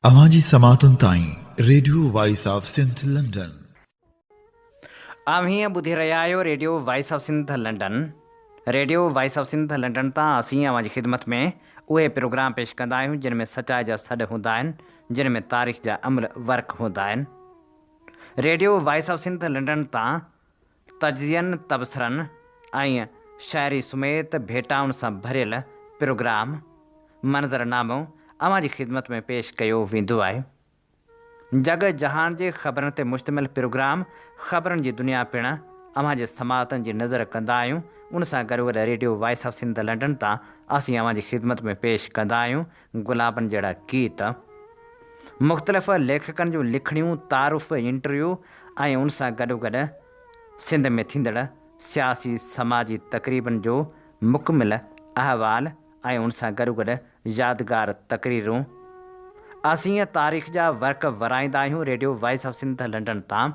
اوهان جي سماعتن تائين radio voice of Sindh London. اوهين ٻڌي رهيا آهيو radio voice of Sindh London. Radio voice of Sindh London تان اسين اوهان جي خدمت ۾ اهي پروگرام پيش ڪندا آهيون جن ۾ سچائي جا سڏ هوندا آهن جن ۾ تاريخ جا املهه ورق هوندا آهن. Radio voice of Sindh London تان تجزين، تبصرن ۽ شاعري سميت ڀيٽائن سان ڀريل پروگرام منظرنامو اوهان جي خدمت ۾ پيش ڪيو ويندو آهي. جڳ جهان جي خبرن تي مشتمل پروگرام خبرن جي دنيا پڻ اوهان جي سماعتن جي نظر ڪندا آهيون. ان سان گڏوگڏ radio voice of Sindh London تان اسين اوهان جي خدمت ۾ پيش ڪندا آهيون گلابن جهڙا گيت، مختلف ليکڪن جون لکڻيون، تعارف، انٽرويو ۽ ان سان گڏوگڏ سنڌ ۾ ٿيندڙ سياسي سماجي تقريبن جو مڪمل احوال ۽ ان سان گڏوگڏ يادگار تقريرون. اسين تاريخ جا ورق ورائيندا آهيون radio voice of Sindh London تان.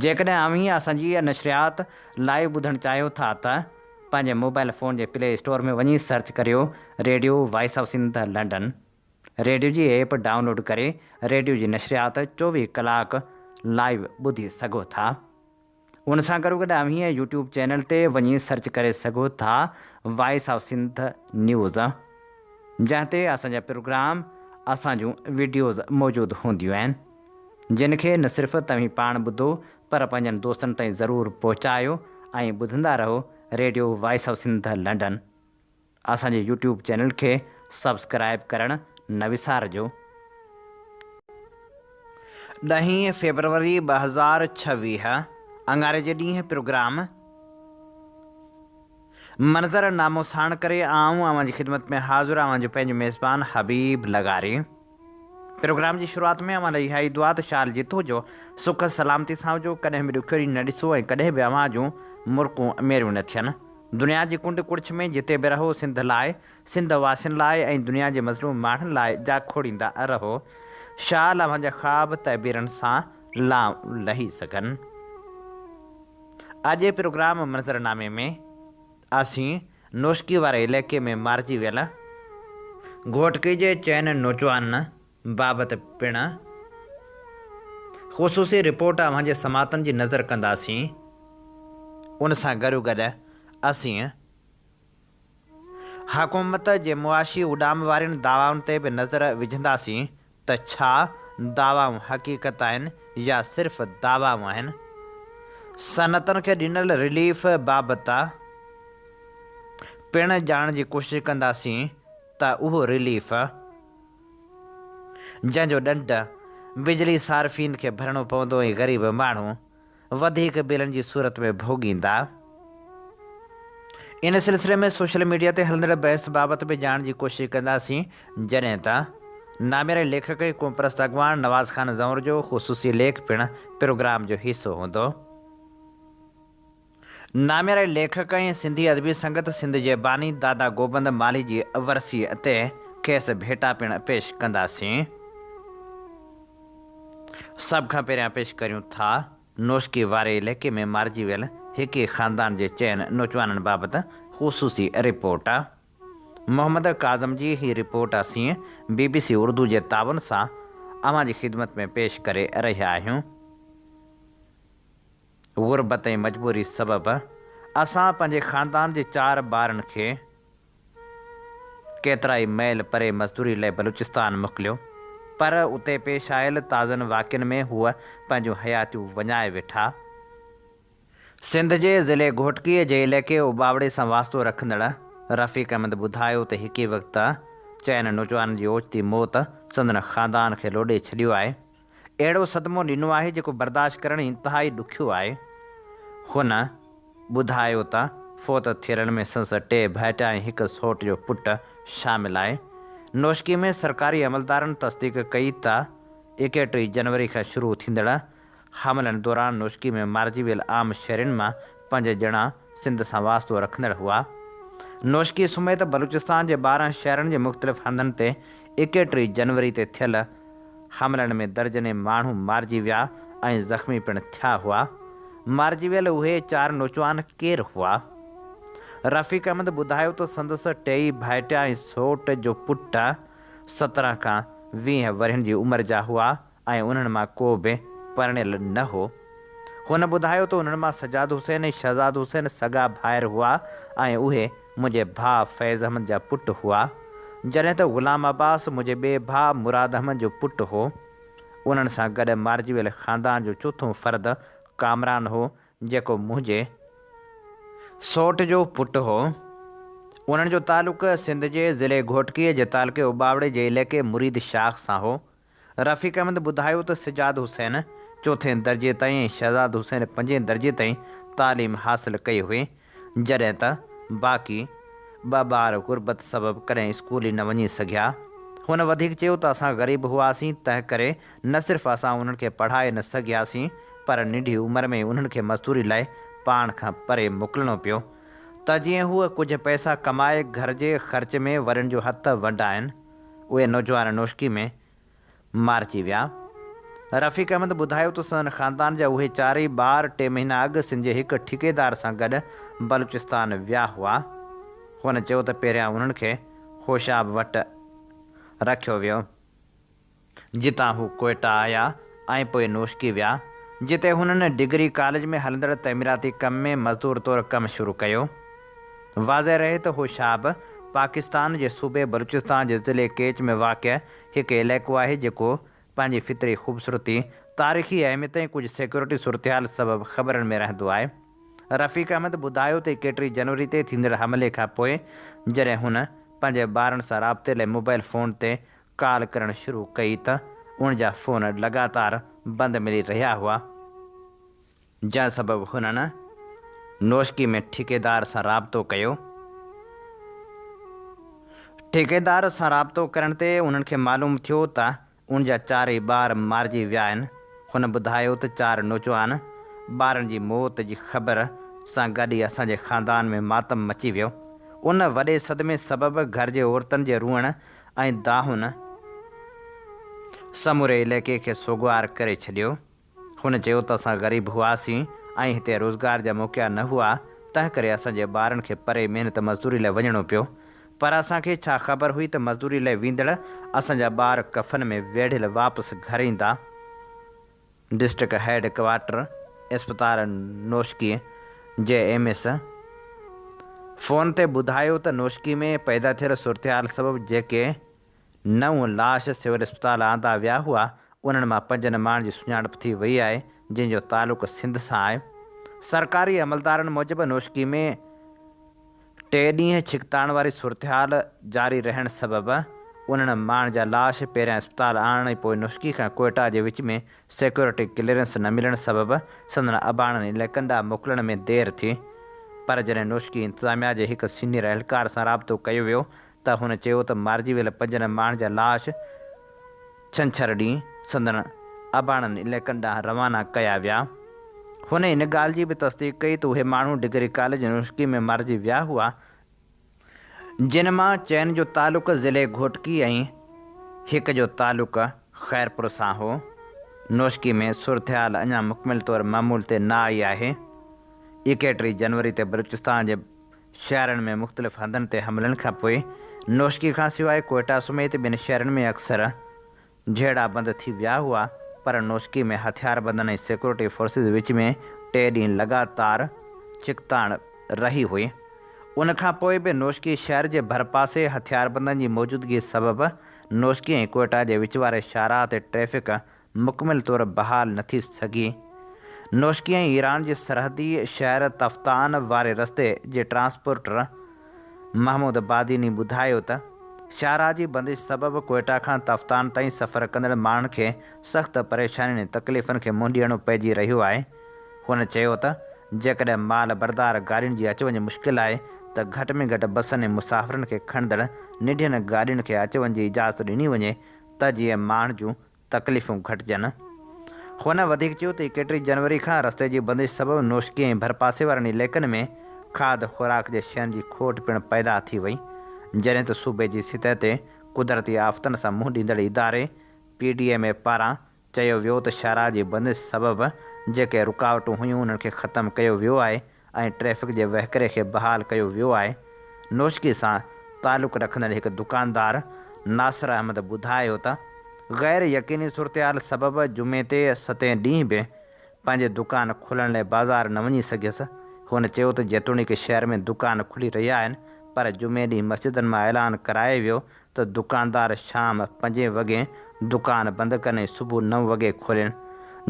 جيڪڏهن اوهين اسان جي نشريات لائيو ٻڌڻ چاهيو ٿا ته پنهنجي موبائل فون جي پلي اسٽور ۾ وڃي سرچ ڪريو radio voice of Sindh London radio جي ايپ ڊائونلوڊ ڪري ريڊيو جي نشريات 24 ڪلاڪ لائيو ٻڌي سگهو ٿا. ان سان گڏوگڏ اوهين يوٽيوب چينل تي وڃي سرچ ڪري سگهو ٿا وائس آف سنڌ نيوز جنهن تي اسان جا پروگرام اسان جون وڊيوز موجود هونديون آهن جن کي نه صرف توهين پاڻ ٻڌو پر پنهنجن دوستن تائين ضرور پهچايو ۽ ٻڌندا رهو radio voice of Sindh London. اسان جي يوٽيوب چينل کي سبسڪرائيب ڪرڻ نه وسارجو. ڏهين فيبروري 2026 اڱاري جي ڏينهن پروگرام منظر نامو ساڻ ڪري آئون اوهان جي خدمت ۾ حاضر اوهان جو پنهنجو ميزبان حبيب لغاري. پروگرام جي شروعات ۾ اوهان لاء اها ئي دعا ته شال جت هجو، سک سلامتي سان هجو، ڪڏهن به ڏکيو ڏينهن نه ڏسو ۽ ڪڏهن به اوهان جون مرڪون ميريون نه ٿين. دنيا جي ڪنڊ ڪڙڇ ۾ جتي به رهو سنڌ لاء، سنڌ واسين لاء ۽ دنيا جي مظلوم ماڻهن لاء جاکوڙيندا رهو. شال اوهان جا خواب تعبيرن سان لانء لهي سگهن. اڄ جي پروگرام منظرنامي ۾. اسين نوشڪي واري علائقي ۾ مارجي ويل گهوٽڪي جي چئن نوجوانن بابت پڻ خصوصي رپورٽ اوهان جي سماعتن جي نظر ڪنداسين. ان سان گڏوگڏ اسين حڪومت جي معاشي اڏام وارين دعوائن تي به نظر وجهنداسين ته ڇا دعوائون حقيقت آهن يا صرف دعوائون آهن؟ صنعتن کي ڏنل رليف بابت پڻ ڄاڻڻ جي ڪوشش ڪنداسين ته اهو رليف جنهن جو ڏنڊ بجلي صارفين کي ڀرڻو پوندو ۽ غريب ماڻهو وڌيڪ بلن جي صورت ۾ ڀوڳيندا. ان سلسلي ۾ سوشل ميڊيا تي هلندڙ بحث بابت به ڄاڻڻ جي ڪوشش ڪنداسين جڏهن ته نامياري ليکڪ ۽ قومپرست اڳواڻ نواز خان زئور جو خصوصي ليک پڻ پروگرام جو حصو هوندو. نامياري ليکڪ ۽ سنڌي ادبي سنگت سنڌ جي باني دادا گوبند مالهي جي ورسيء تي کيس ڀيٽا پڻ پيش ڪنداسين. سڀ کان پهريان پيش ڪريون ٿا نوشڪي واري علائقي ۾ مارجي ويل هڪ ئي خاندان جي چئن نوجوانن بابت خصوصي رپورٽ. محمد ڪاظم جي هي رپورٽ اسين بي بي سي اردو جي تعاون سان اوهان جي خدمت ۾ پيش ڪري رهيا آهيون. غربت ۽ مجبوري سبب اسان پنهنجي خاندان جي چار ٻارن کي ڪيترائي ميل پري مزدوري لئه بلوچستان موڪليو، پر اتي پيش آيل تازن واقعن ۾ هو پنهنجون حياتيون وڃائي ويٺا. سنڌ جي ضلعي گهوٽڪيء جي علائقي اوٻاوڙي سان واسطو رکندڙ رفيق احمد ٻڌايو ته هڪ ئي وقت چئن نوجوانن جي اوچتي موت سندن خاندان کي لوڏي ڇڏيو آهي. اهڙو صدمو ڏنو آهي جيڪو برداشت ڪرڻ انتهائي ڏکيو آهي. هن ٻڌايو ته فوت ٿيلن ۾ سندس ٽي ڀائٽيا ۽ هڪ سئوٽ جو پٽ شامل آهي. نوشڪي ۾ سرڪاري عملدارن تصديق ڪئي ته 31 جنوري کان شروع ٿيندڙ حملن دوران نوشڪي ۾ مارجي ويل عام شهرين مان پنج ڄڻا سنڌ سان واسطو رکندڙ هئا. نوشڪي سميت بلوچستان جي 12 شهرن جي مختلف هنڌن تي 31 جنوري تي ٿيل حملن ۾ درجنين ماڻهو مارجي ويا ۽ زخمي پڻ ٿيا هئا. مارجي ويل اهي چار نوجوان ڪير هئا؟ رفيق احمد ٻڌايو ته سندس ٽيئي ڀائٽيا ۽ سئوٽ جو پٽ 17 کان 20 ورهين جي عمر جا هئا ۽ انهن مان ڪو به پرڻيل نه هو. هن ٻڌايو ته انهن مان سجاد حسين ۽ شهزاد حسين سڳا ڀائر هئا ۽ اهي منهنجي ڀاء فيض احمد جا پٽ هئا، جڏهن ته غلام عباس منهنجي ٻئي ڀاء مراد احمد جو پٽ هو. انهن سان گڏ مارجي ويل خاندان جو چوٿون فرد ڪامران هو، جيڪو منهنجي سئوٽ جو پٽ هو. انهن جو تعلق سنڌ جي ضلعي گهوٽڪيء جي تعلقي اوٻاوڙي جي علائقي مريد شاخ سان هو. رفيق احمد ٻڌايو ته سجاد حسين چوٿين درجي تائين ۽ شهزاد حسين پنجين درجي تائين تعليم حاصل ڪئي هئي، جڏهن ته باقي ٻه ٻار غربت سبب ڪڏهن اسڪول ئي نه وڃي سگهيا. هن وڌيڪ چيو ته اسان غريب هئاسين، تنهن ڪري نه صرف اسان انهن کي پڙهائي نه سگهياسين پر ننڍي عمر ۾ ئي انهن کي مزدوري لاء پاڻ کان پري موڪلڻو پيو ته جيئن هو ڪجهه پئسا ڪمائي گهر جي خرچ ۾ وڏن جو هٿ ونڊائن. اهي نوجوان نوشڪي ۾ مارجي ويا. رفيق احمد ٻڌايو ته سندن خاندان جا اهي چارئي ٻار ٽي مهينا اڳ سنڌ جي هڪ ٺيڪيدار سان گڏ بلوچستان ويا هئا. هن چيو ته پهريان انهن کي خوشاب وٽ رکيو ويو، جتان هو ڪوئيٽا آيا ۽ پوء نوشڪي ويا، جتي هنن ڊگري ڪاليج ۾ هلندڙ تعميراتي ڪم ۾ مزدور طور ڪم شروع ڪيو. واضح رهي ته هوشاب پاڪستان جي صوبي بلوچستان جي ضلعي ڪيچ ۾ واقع هڪ علائقو آهي جيڪو پنهنجي فطري خوبصورتي، تاريخي اهميت ۽ ڪجهه سيڪيورٽي صورتحال سبب خبرن ۾ رهندو آهي. رفيق احمد ٻڌايو ته ايڪٽيهه جنوري تي ٿيندڙ حملي کان پوء جڏهن هن پنهنجي ٻارن سان رابطي لاء موبائل فون تي ڪال ڪرڻ شروع ڪئي ته ان جا فون لڳاتار بند ملي رهيا هئا، جنهن سبب هنن نوشڪي ۾ ٺيڪيدار سان رابطو ڪيو. ٺيڪيدار سان رابطو ڪرڻ تي انهن کي معلوم ٿيو ته ان جا چارئي ٻار مارجي ويا آهن. هن ٻڌايو ته چار نوجوان ٻارن جي موت جي خبر سان گڏ ئي اسان جي خاندان ۾ ماتم مچي ويو. ان وڏي صدمي سبب گهر جي عورتن جي روئڻ ۽ دانهن سموري علائقي کي سوڳوار ڪري ڇڏيو. هن چيو ته اسان غريب هئاسين ۽ هتي روزگار جا موقعا نه هئا، تنهنڪري اسان جي ٻارن کي پري محنت مزدوري لاء وڃڻو پيو. پر اسان کي ڇا خبر هئي ته مزدوري لاء ويندڙ اسان جا ٻار ڪفن ۾ ويڙهيل واپس گهر ايندا. ڊسٽرڪٽ هيڊ ڪوارٽر اسپتال نوشڪي جي ايم ايس فون تي ٻڌايو ته نوشڪي ۾ پيدا ٿيل صورتحال سبب جيڪي نو لاش سول اسپتال آندا ويا هئا، انهن مان پنجن ماڻهن جي سڃاڻپ ٿي وئي آهي، جن جو تعلق سنڌ سان آهي. سرڪاري عملدارن موجب نوشڪي ۾ ٽي ڏينهن ڇڪتاڻ واري صورتحال جاري رهڻ سبب انهن ماڻهن جا لاش پهريان اسپتال آڻڻ ۽ پوء نوشڪي کان ڪوئيٽا جي وچ ۾ سيڪيورٽي ڪليئرنس نه ملڻ سبب سندن اباڻن علائقن ڏانهن موڪلڻ ۾ دير ٿي پر جڏهن نوشڪي انتظاميا جي هڪ سينيئر اهلڪار سان رابطو ڪيو ويو ته هن چيو ته مارجي ويل پنجن ماڻهن جا لاش ڇنڇر ڏينهن سندن اباڻن علائقن ڏانهن روانا ڪيا ويا. هن ان ڳالهه جي به تصديق ڪئي ته اهي ماڻهو ڊگري ڪاليج نوشڪي ۾ مارجي ويا هئا، جن مان چئن جو تعلق ضلعي گهوٽڪي ۽ هڪ جو تعلق خيرپور سان هو. نوشڪي ۾ صورتحال اڃا مڪمل طور معمول تي نه آئي آهي. ايڪٽيهه جنوري تي بلوچستان جي شهرن ۾ مختلف هنڌن تي حملن کانپوء نوشڪي کانسواء ڪوئيٽا سميت ٻين شهرن ۾ اڪثر جهيڙا بند ٿي ويا هئا پر نوشڪي ۾ هٿياربندن ۽ سيڪيورٽي فورسز وچ ۾ ٽي ڏينهن لڳاتار ڇڪتاڻ رهي هئي. ان کانپوء به نوشڪي شهر جي ڀرپاسي هٿياربندن جي موجودگي سبب نوشڪي ۽ ڪوئيٽا جي وچ واري شاهراهه تي ٽريفڪ مڪمل طور بحال نه ٿي سگهي. نوشڪي ۽ ايران جي سرحدي شهر تفتان واري رستي جي ٽرانسپورٽر محمود باديني ٻڌايو ته شاهراهه جي بندش سبب ڪوئيٽا کان تفتان تائين سفر ڪندڙ ماڻهن کي سخت پريشانين ۽ تڪليفن کي منهن ڏيڻو پئجي رهيو آهي. هن چيو ته جيڪڏهن مال بردار گاڏين جي اچ وڃ مشڪل آهي ته گهٽ ۾ گهٽ بسن ۽ مسافرن کي کڻندڙ ننڍين گاڏين کي اچ وڃ جي اجازت ڏني وڃي ته جيئن ماڻهن جون تڪليفون گهٽجن. هن وڌيڪ چيو ته ايڪٽيهه جنوري کان رستي جي بندش سبب نوشڪي ۽ ڀرپاسي وارن علائقن ۾ کاڌ خوراڪ جي شين جي کوٽ پڻ پيدا ٿي وئي، جڏهن ته صوبي جي سطح تي قدرتي آفتن سان منهن ڏيندڙ اداري پي ڊي ايم اي پاران چيو ويو ته شاهراهه جي بندش سبب جيڪي رڪاوٽون هيون انهن کي ختم ڪيو ويو آهي ۽ ٽريفڪ جي وهڪري کي بحال ڪيو ويو آهي. نوشڪي سان تعلق رکندڙ هڪ دڪاندار ناصر احمد ٻڌايو ته غير يقيني صورتحال سبب جمعي تي ستين ڏينهن به پنهنجي دڪان کولڻ لاء بازار نه وڃي سگهيس. هن چيو ته جيتوڻيڪ شهر ۾ دڪان کلي رهيا آهن پر جمعي ڏينهن مسجدن مان اعلان ڪرايو ويو ته دڪاندار شام پنجين وڳي دڪان بند ڪن ۽ صبح نو وڳي کولين.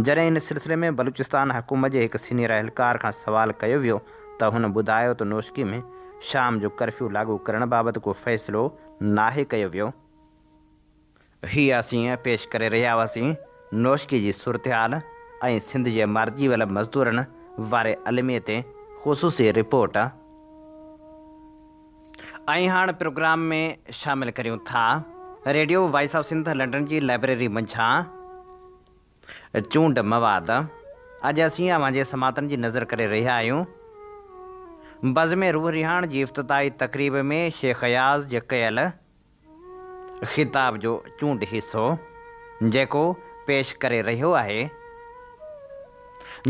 جڏهن ان سلسلي ۾ بلوچستان حڪومت جي هڪ سينيئر اهلڪار کان سوال ڪيو ويو ته هن ٻڌايو ته نوشڪي ۾ شام جو ڪرفيو لاڳو ڪرڻ بابت ڪو فيصلو ناهي ڪيو ويو. هي اسين پيش ڪري رهيا هئاسين نوشڪي جي صورتحال ۽ سنڌ جي مارجي ويل مزدورن واري الميي تي خصوصي رپورٽ. ۽ هاڻ پروگرام ۾ شامل ڪريون ٿا radio voice of Sindh London جي لائبريري منجهان چونڊ مواد. اڄ اسين اوهان جي سماعتن جي نذر ڪري رهيا آهيون بزم روح رهاڻ جي افتتاحي تقريب ۾ شيخ اياز جي ڪيل خطاب جو چونڊ حصو، جيڪو پيش ڪري رهيو آهي.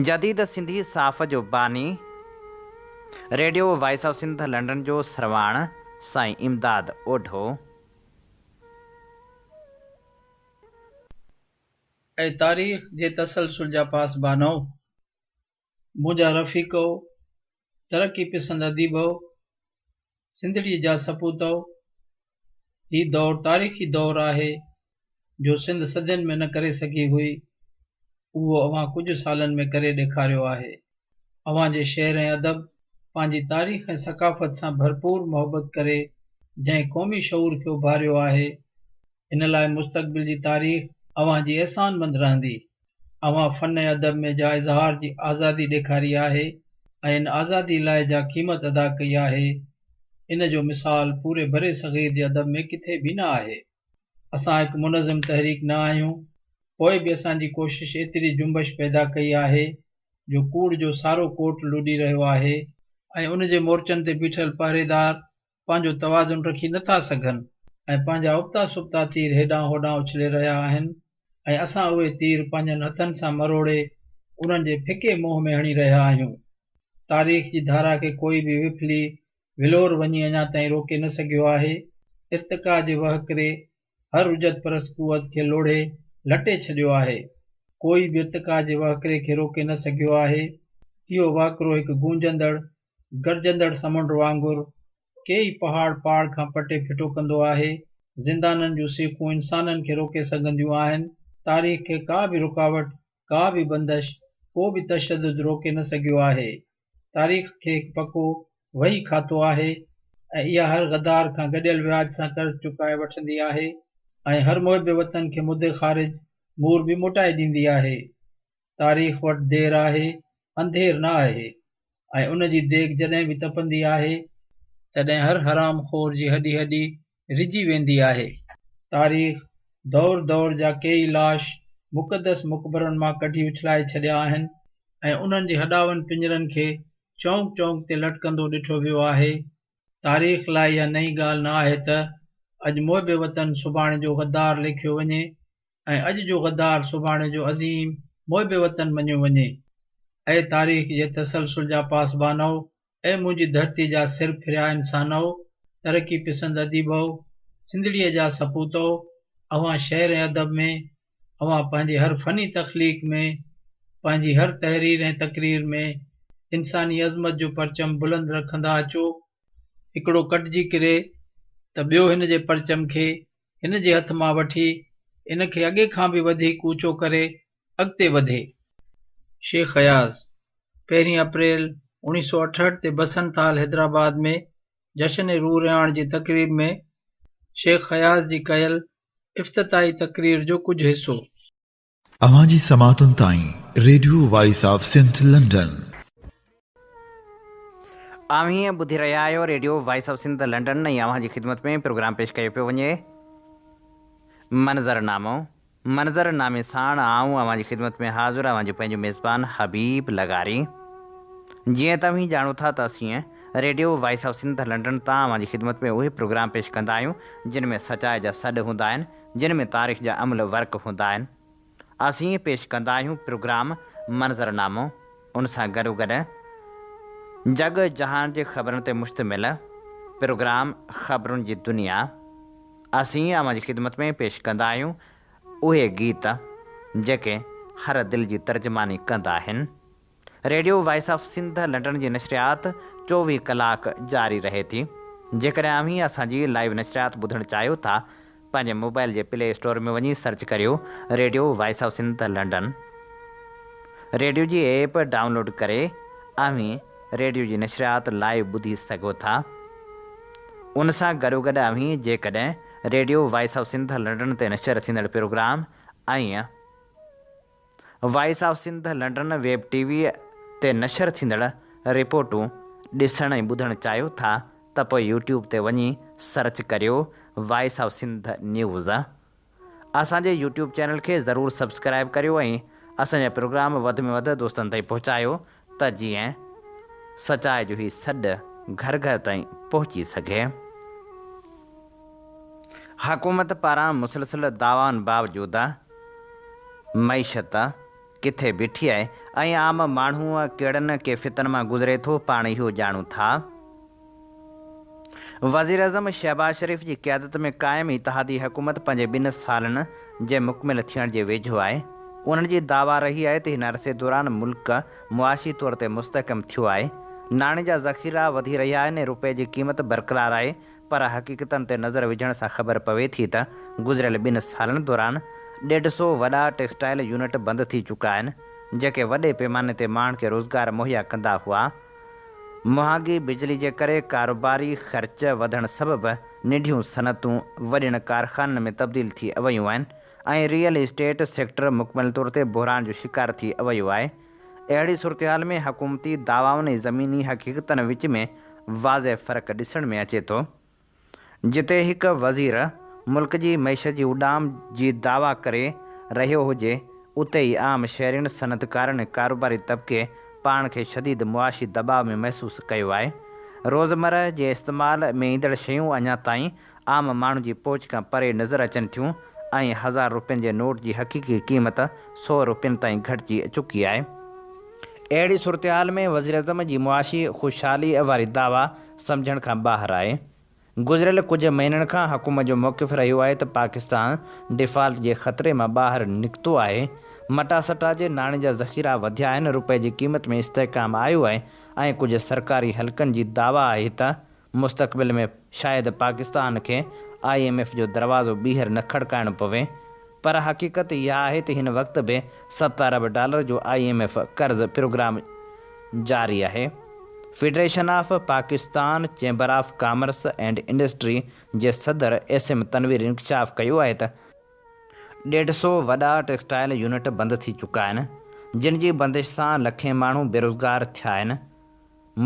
جديد سنڌي صحافت جو باني، radio voice of Sindh London جو سرواڻ سائين امداد اوڍو. اي تاريخ جي تسلسل جا پاسبانؤ! منهنجا رفيقؤ! ترقي پسند اديبؤ! سنڌڙيء جا سپوتؤ! هي دور تاريخي دور آهي، جو سنڌ صدين ۾ نه ڪري سگهي هئي، اهو اوهان ڪجهه سالن ۾ ڪري ڏيکاريو آهي. اوهان جي شعر ۽ ادب پنهنجي تاريخ ۽ ثقافت سان ڀرپور محبت ڪري جنهن قومي شعور کي اڀاريو آهي، ان لاء مستقبل جي تاريخ اوهان جي احسانمند رهندي. اوهان فن ۽ ادب ۾ جا اظهار جي آزادي ڏيکاري آهي ۽ ان آزادي لاء جا قيمت ادا ڪئي آهي، ان جو مثال پوري برصغير جي ادب ۾ ڪٿي به نه آهي. اسان هڪ منظم تحريڪ نه آهيون، پوء به اسان جي ڪوشش ايتري جنبش پيدا ڪئي آهي جو ڪوڙ جو سارو ڪوٽ لڏي رهيو آهي ۽ ان جي مورچن تي بيٺل پهريدار پنهنجو توازن رکي نه ٿا سگهن ۽ پنهنجا ابتا سبتا تير هيڏانهن هوڏانهن اڇلي رهيا آهن ۽ اسان اهي تير پنهنجن هٿن سان مروڙي انهن جي ڦڪي منهن ۾ هڻي رهيا آهيون. تاريخ جي ڌارا کي ڪوئي به وڦلي ولور وڃي اڃا تائين روڪي نه سگهيو آهي. ارتقا جي وهڪري هر رجعت پرست قوت کي لوڙهي لٽي ڇڏيو آهي. ڪوئي به ارتقا جي وهڪري کي روڪي نه سگهيو آهي. اهو وهڪرو هڪ گونجندڙ گرجندڙ سمنڊ وانگر ڪيئي پهاڙ پاڙ کان پٽي ڦٽو ڪندو آهي. زندانن جون سيخون انسانن کي روڪي سگهنديون آهن. تاريخ کي ڪا به رڪاوٽ، ڪا به بندش، ڪو به تشدد روڪي نه سگهيو آهي. تاريخ کي هڪ پڪو وهي کاتو آهي ۽ اها هر غدار کان گڏيل وياج سان قرض چڪائي وٺندي آهي ۽ هر محب وطن کي مدي خارج مور به موٽائي ڏيندي آهي. تاريخ وٽ دير آهي، انڌير نه آهي ۽ ان جي ديڳ جڏهن به تپندي آهي، تڏهن هر حرام خور جي هڏي هڏي رجي ويندي آهي. تاريخ دور دور جا ڪيئي لاش مقدس مقبرن مان ڪڍي اڇلائي ڇڏيا آهن ۽ انهن جي هڏاون پڃرن کي چونڪ چونڪ تي لٽڪندو ڏٺو ويو آهي. تاريخ لاء اها نئين ڳالهه نه آهي ته اڄ محب وطن سڀاڻي جو غدار ليکيو وڃي ۽ اڄ جو غدار سڀاڻي جو عظيم محب وطن مڃيو وڃي. اي تاريخ جي تسلسل جا پاسبانؤ! اي منهنجي ڌرتيء جا سر ڦريا انسانؤ! ترقي پسند اديبؤ! سنڌڙيء جا سپوتؤ! اوهان شعر ۽ ادب ۾، اوهان پنهنجي هر فني تخليق ۾، پنهنجي هر تحرير ۽ تقرير ۾ انساني عظمت جو پرچم بلند رکندا اچو. هڪڙو ڪٽجي ڪري ته ٻيو هن جي پرچم کي هن جي هٿ مان وٺي ان کي اڳي کان به وڌيڪ اوچو ڪري اڳتي وڌي. شيخ اياز، پهرين اپريل 1968 تي بسنت هال حيدرآباد ۾ جشن روح رهاڻ جي تقريب ۾ شيخ اياز جي ڪيل افتتاحي تقرير جو ڪجهه حصو. اوهان جي سماعتن تائين radio voice of Sindh London. اوهين ٻڌي رهيا آهيو radio voice of Sindh London ۽ اوهان جي خدمت ۾ پروگرام پيش ڪيو پيو وڃي منظرنامو منظرنامي ساڻ آئون اوهان جي خدمت ۾ حاضر اوهان جو پنهنجو ميزبان حبيب لغاري جيئن ته اوهين ڄاڻو ٿا ته اسين radio voice of Sindh London تان اوهان جي خدمت ۾ اهي پروگرام پيش ڪندا آهيون جن ۾ سچائي جا سڏ هوندا آهن جن ۾ تاريخ جا املهه ورق هوندا آهن. اسين پيش ڪندا آهيون پروگرام منظرنامو ان سان گڏوگڏ جڳ جهان جي خبرن تي مشتمل پروگرام خبرن جي دنيا اسين اوهان جي خدمت ۾ پيش ڪندا آهيون. اهي گيت جيڪي هر دل جي ترجماني ڪندا آهن. Radio voice of Sindh London جي نشريات 24 ڪلاڪ جاري رهي ٿي. جيڪڏهن اوهين اسان جي لائيو نشريات ٻڌڻ چاهيو ٿا پنهنجي موبائل جي پلي اسٽور ۾ وڃي سرچ ڪريو radio voice of Sindh London. Radio جي ايپ ڊائونلوڊ ڪري اوهين ريڊيو جي نشريات لائيو ٻڌي سگهو ٿا. ان سان گڏوگڏ اوهين جيڪڏهن radio voice of Sindh London تي نشر ٿيندڙ programme ۽ voice of Sindh London web T V تي نشر ٿيندڙ رپورٽون ڏسڻ ۽ ٻڌڻ چاهيو ٿا ته پوء يوٽيوب تي وڃي سرچ ڪريو وائس آف سنڌ نيوز. اسان جي يوٽيوب چينل کي ضرور سبسڪرائيب ڪريو ۽ اسان جا پروگرام وڌ ۾ وڌ دوستن تائين پهچايو ته جيئن سچائي جو هي سڏ گهر گهر تائين پهچي سگهي. حڪومت پاران مسلسل دعوائن باوجود معيشت ڪٿي بيٺي آهي ۽ عام ماڻهو ڪهڙن ڪيفيتن مان گذري ٿو پاڻ اهو ڄاڻون ٿا. وزيراعظم شهباز شريف جي قيادت ۾ قائم اتحادي حڪومت پنهنجي ٻن سالن جي مڪمل ٿيڻ جي ويجهو آهي. انهن جي دعويٰ رهي آهي ته هن عرصي دوران ملڪ معاشي طور تي مستحڪم ٿيو آهي، ناڻي جا ذخيرا وڌي رهيا آهن ۽ رپئي جي قيمت برقرار آهي پر حقيقتن تي نظر وجهڻ سان خبر پوي ٿي ته گذريل ٻن سالن دوران ڏيڍ سو وڏا ٽيڪسٽائل يونٽ بند ٿي چڪا آهن جيڪي وڏي پيماني تي ماڻهن کي روزگار مهيا ڪندا هئا. مهانگي بجلي جي ڪري ڪاروباري خرچ وڌڻ سبب ننڍيون صنعتون وڏين ڪارخانن ۾ تبديل ٿي ويون آهن ۽ ريئل اسٽيٽ سيڪٽر مڪمل طور تي بحران جو شڪار ٿي ويو آهي. اهڙي صورتحال ۾ حڪومتي دعوائن ۽ زميني حقيقتن وچ ۾ واضح فرق ڏسڻ ۾ اچي ٿو. جتي هڪ وزير ملڪ جي معيشت جي اڏام جي دعويٰ ڪري رهيو هجي، اتي ئي عام شهرين، صنعتڪارن ۽ ڪاروباري طبقي پاڻ کي شديد معاشي دٻاء ۾ محسوس ڪيو آهي. روزمرهه جي استعمال ۾ ايندڙ شيون اڃا تائين عام ماڻهو جي پهچ کان پري نظر اچن ٿيون ۽ هزار روپين جي نوٽ جي حقيقي قيمت سئو روپين تائين گهٽجي چڪي آهي. اهڙي صورتحال ۾ وزيراعظم جي معاشي خوشحالي واري دعويٰ سمجهڻ کان ٻاهر آهي. گذريل ڪجهه مهينن کان حڪومت جو موقف رهيو آهي ته پاڪستان ڊيفالٽ جي خطري مان ٻاهر نڪتو آهي، مٽاسٽا جي ناڻي جا ذخيرا وڌيا آهن، رپئي جي قيمت ۾ استحڪام آيو آهي ۽ ڪجهه سرڪاري حلقن جي دعويٰ آهي ته مستقبل ۾ شايد پاڪستان کي I M F جو دروازو ٻيهر نه کڙڪائڻو پوي پر حقيقت اها آهي ته هن وقت به ست ارب ڊالر جو I M F قرض پروگرام جاري آهي. Federation of Pakistan chamber of commerce and industry جي صدر ايس ايم تنوير انڪشاف ڪيو آهي ته ڏيڍ سئو وڏا ٽيڪسٽائل يونٽ بند ٿي چڪا آهن، جن جي بندش سان لکين ماڻهو بيروزگار ٿيا آهن.